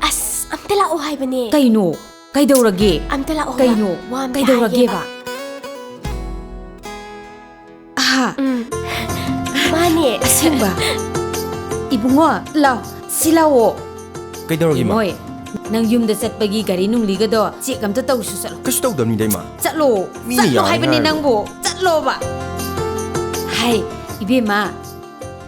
ꯑꯁ, ꯑꯝꯇ ꯂꯥꯛꯑꯣ ꯍꯥꯏꯕꯅꯦ꯫ ꯀꯩꯅꯣ? ꯀꯩꯗꯧꯔꯒꯦ? ꯑꯝꯇ ꯂꯥꯛꯑꯣꯕ꯫ ꯀꯩꯅꯣ? ꯋꯥ ꯑꯝꯇ ꯀꯩꯗꯧꯔꯒꯦꯕ? ꯍꯥꯏꯒꯦꯕ꯫ ꯑꯍꯥ꯫ ꯎꯝ꯫ ꯃꯥꯅꯦ꯫ ꯑꯁꯦꯡꯕ? ꯏꯕꯨꯡꯉꯣ, ꯂꯥꯎ, ꯁꯤ ꯂꯥꯎꯑꯣ꯫ ꯀꯩꯗꯧꯔꯒꯦ, ꯏꯃꯥ? ꯏꯃꯣꯏ, ꯅꯪ ꯌꯨꯝꯗ ꯆꯠꯄꯒꯤ ꯒꯥꯔꯤ ꯅꯨꯡꯂꯤꯒꯗꯣ ꯆꯦꯛ ꯑꯝꯇ ꯇꯧꯁꯨ ꯆꯠꯂꯣ꯫ ꯀꯩꯁꯨ ꯇꯧꯗꯕꯅꯤꯗ, ꯏꯃꯥ꯫ ꯆꯠꯂꯣ꯫ ꯃꯤꯅ ꯆꯠꯂꯣ ꯌꯥꯔꯦ ꯍꯥꯏꯕꯅꯤ ꯍꯥꯏꯔꯒ꯫ ꯅꯪꯕꯨ꯫ ꯆꯠꯂꯣꯕ꯫ ꯍꯥꯏ, ꯏꯕꯦꯝꯃ,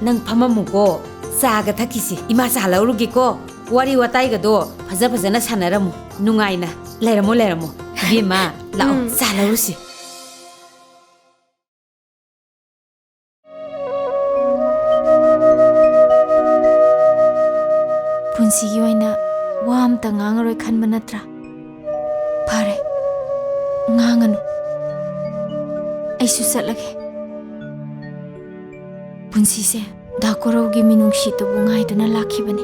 ꯅꯪ ꯐꯝꯃꯝꯃꯨꯀꯣ꯫ ꯆꯥꯒ ꯊꯛꯈꯤꯁꯤ꯫ ꯏꯃꯥ ꯆꯥ ꯂꯧꯔꯨꯒꯦꯀꯣ꯫ ꯋꯥꯔꯤ ꯋꯥꯇꯥꯏꯒꯗꯣ ꯐꯖ ꯐꯖꯅ ꯁꯥꯟꯅꯔꯝꯃꯨ꯫ ꯅꯨꯡꯉꯥꯏꯅ ꯂꯩꯔꯝꯃꯣ, ꯂꯩꯔꯝꯃꯣ꯫ ꯏꯕꯦꯝꯃ, ꯂꯥꯛꯑꯣ, ꯎꯝ꯫ ꯆꯥ ꯂꯧꯔꯨꯁꯤ꯫ ꯄꯨꯟꯁꯤꯒꯤ ꯑꯣꯏꯅ ꯋꯥ ꯑꯝꯇ ꯉꯥꯡꯉꯔꯣꯏ ꯈꯟꯕ ꯅꯠꯇ꯭ꯔꯥ? ꯐꯔꯦ, ꯉꯥꯡꯉꯅꯨ꯫ ꯑꯩꯁꯨ ꯆꯠꯂꯒꯦ꯫ ꯄꯨꯟꯁꯤꯁꯦ ꯗꯥ ꯀꯣꯔꯧꯒꯤ ꯃꯤꯅꯨꯡꯁꯤꯗꯨꯕꯨ ꯉꯥꯏꯗꯨꯅ ꯂꯥꯛꯈꯤꯕꯅꯤ꯫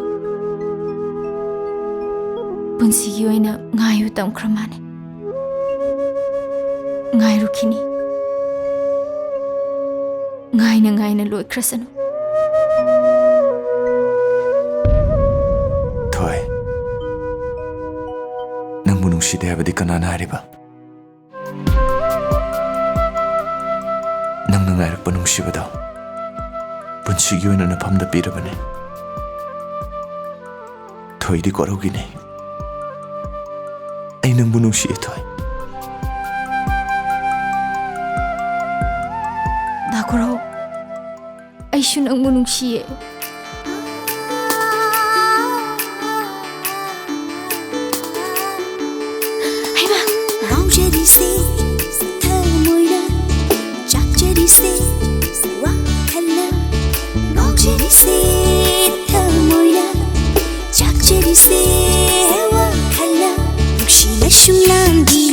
ꯄꯨꯟꯁꯤꯒꯤ ꯑꯣꯏꯅ ꯉꯥꯏꯌꯨ ꯇꯝꯈ꯭ꯔ ꯃꯥꯅꯤ꯫ ꯉꯥꯏꯔꯨꯈꯤꯅꯤ꯫ ꯉꯥꯏꯅ ꯉꯥꯏꯅ ꯂꯣꯏꯈ꯭ꯔꯁꯅꯨ꯫ ꯊꯣꯏ, ꯅꯪꯕꯨ ꯅꯨꯡꯁꯤꯗꯦ ꯍꯥꯏꯕꯗꯤ ꯀꯅꯥꯅ ꯍꯥꯏꯔꯤꯕ? ꯅꯪꯅ ꯉꯥꯏꯔꯛꯄ ꯅꯨꯡꯁꯤꯕꯗꯣ ꯄꯨꯟꯁꯤꯒꯤ ꯑꯣꯏꯅ ꯅꯐꯝꯗ ꯄꯤꯔꯕꯅꯦ꯫ ꯊꯣꯏꯗꯤ ꯀꯣꯔꯧꯒꯤꯅꯦ꯫ ꯑꯩ ꯅꯪꯕꯨ ꯅꯨꯡꯁꯤꯌꯦ, ꯊꯣꯏ꯫ ꯗꯥ ꯀꯣꯔꯧ, ꯑꯩꯁꯨ ꯅꯪꯕꯨ ꯅꯨꯡꯁꯤꯌꯦ꯫ ꯍꯩꯃꯥ! ꯉꯥꯎꯖꯔꯤꯁꯦ ꯊꯃꯣꯏꯅ, ꯆꯥꯛꯆꯔꯤꯁꯦ ꯋꯥꯈꯜꯅ꯫ ꯉꯥꯎꯖꯔꯤꯁꯦ ꯊꯃꯣꯏꯅ, ꯆꯥꯛꯆꯔꯤꯁꯦ ꯋꯥꯈꯜꯅ꯫ ꯅꯨꯡꯁꯤꯅ ꯁꯨꯝ ꯂꯥꯡꯕꯤ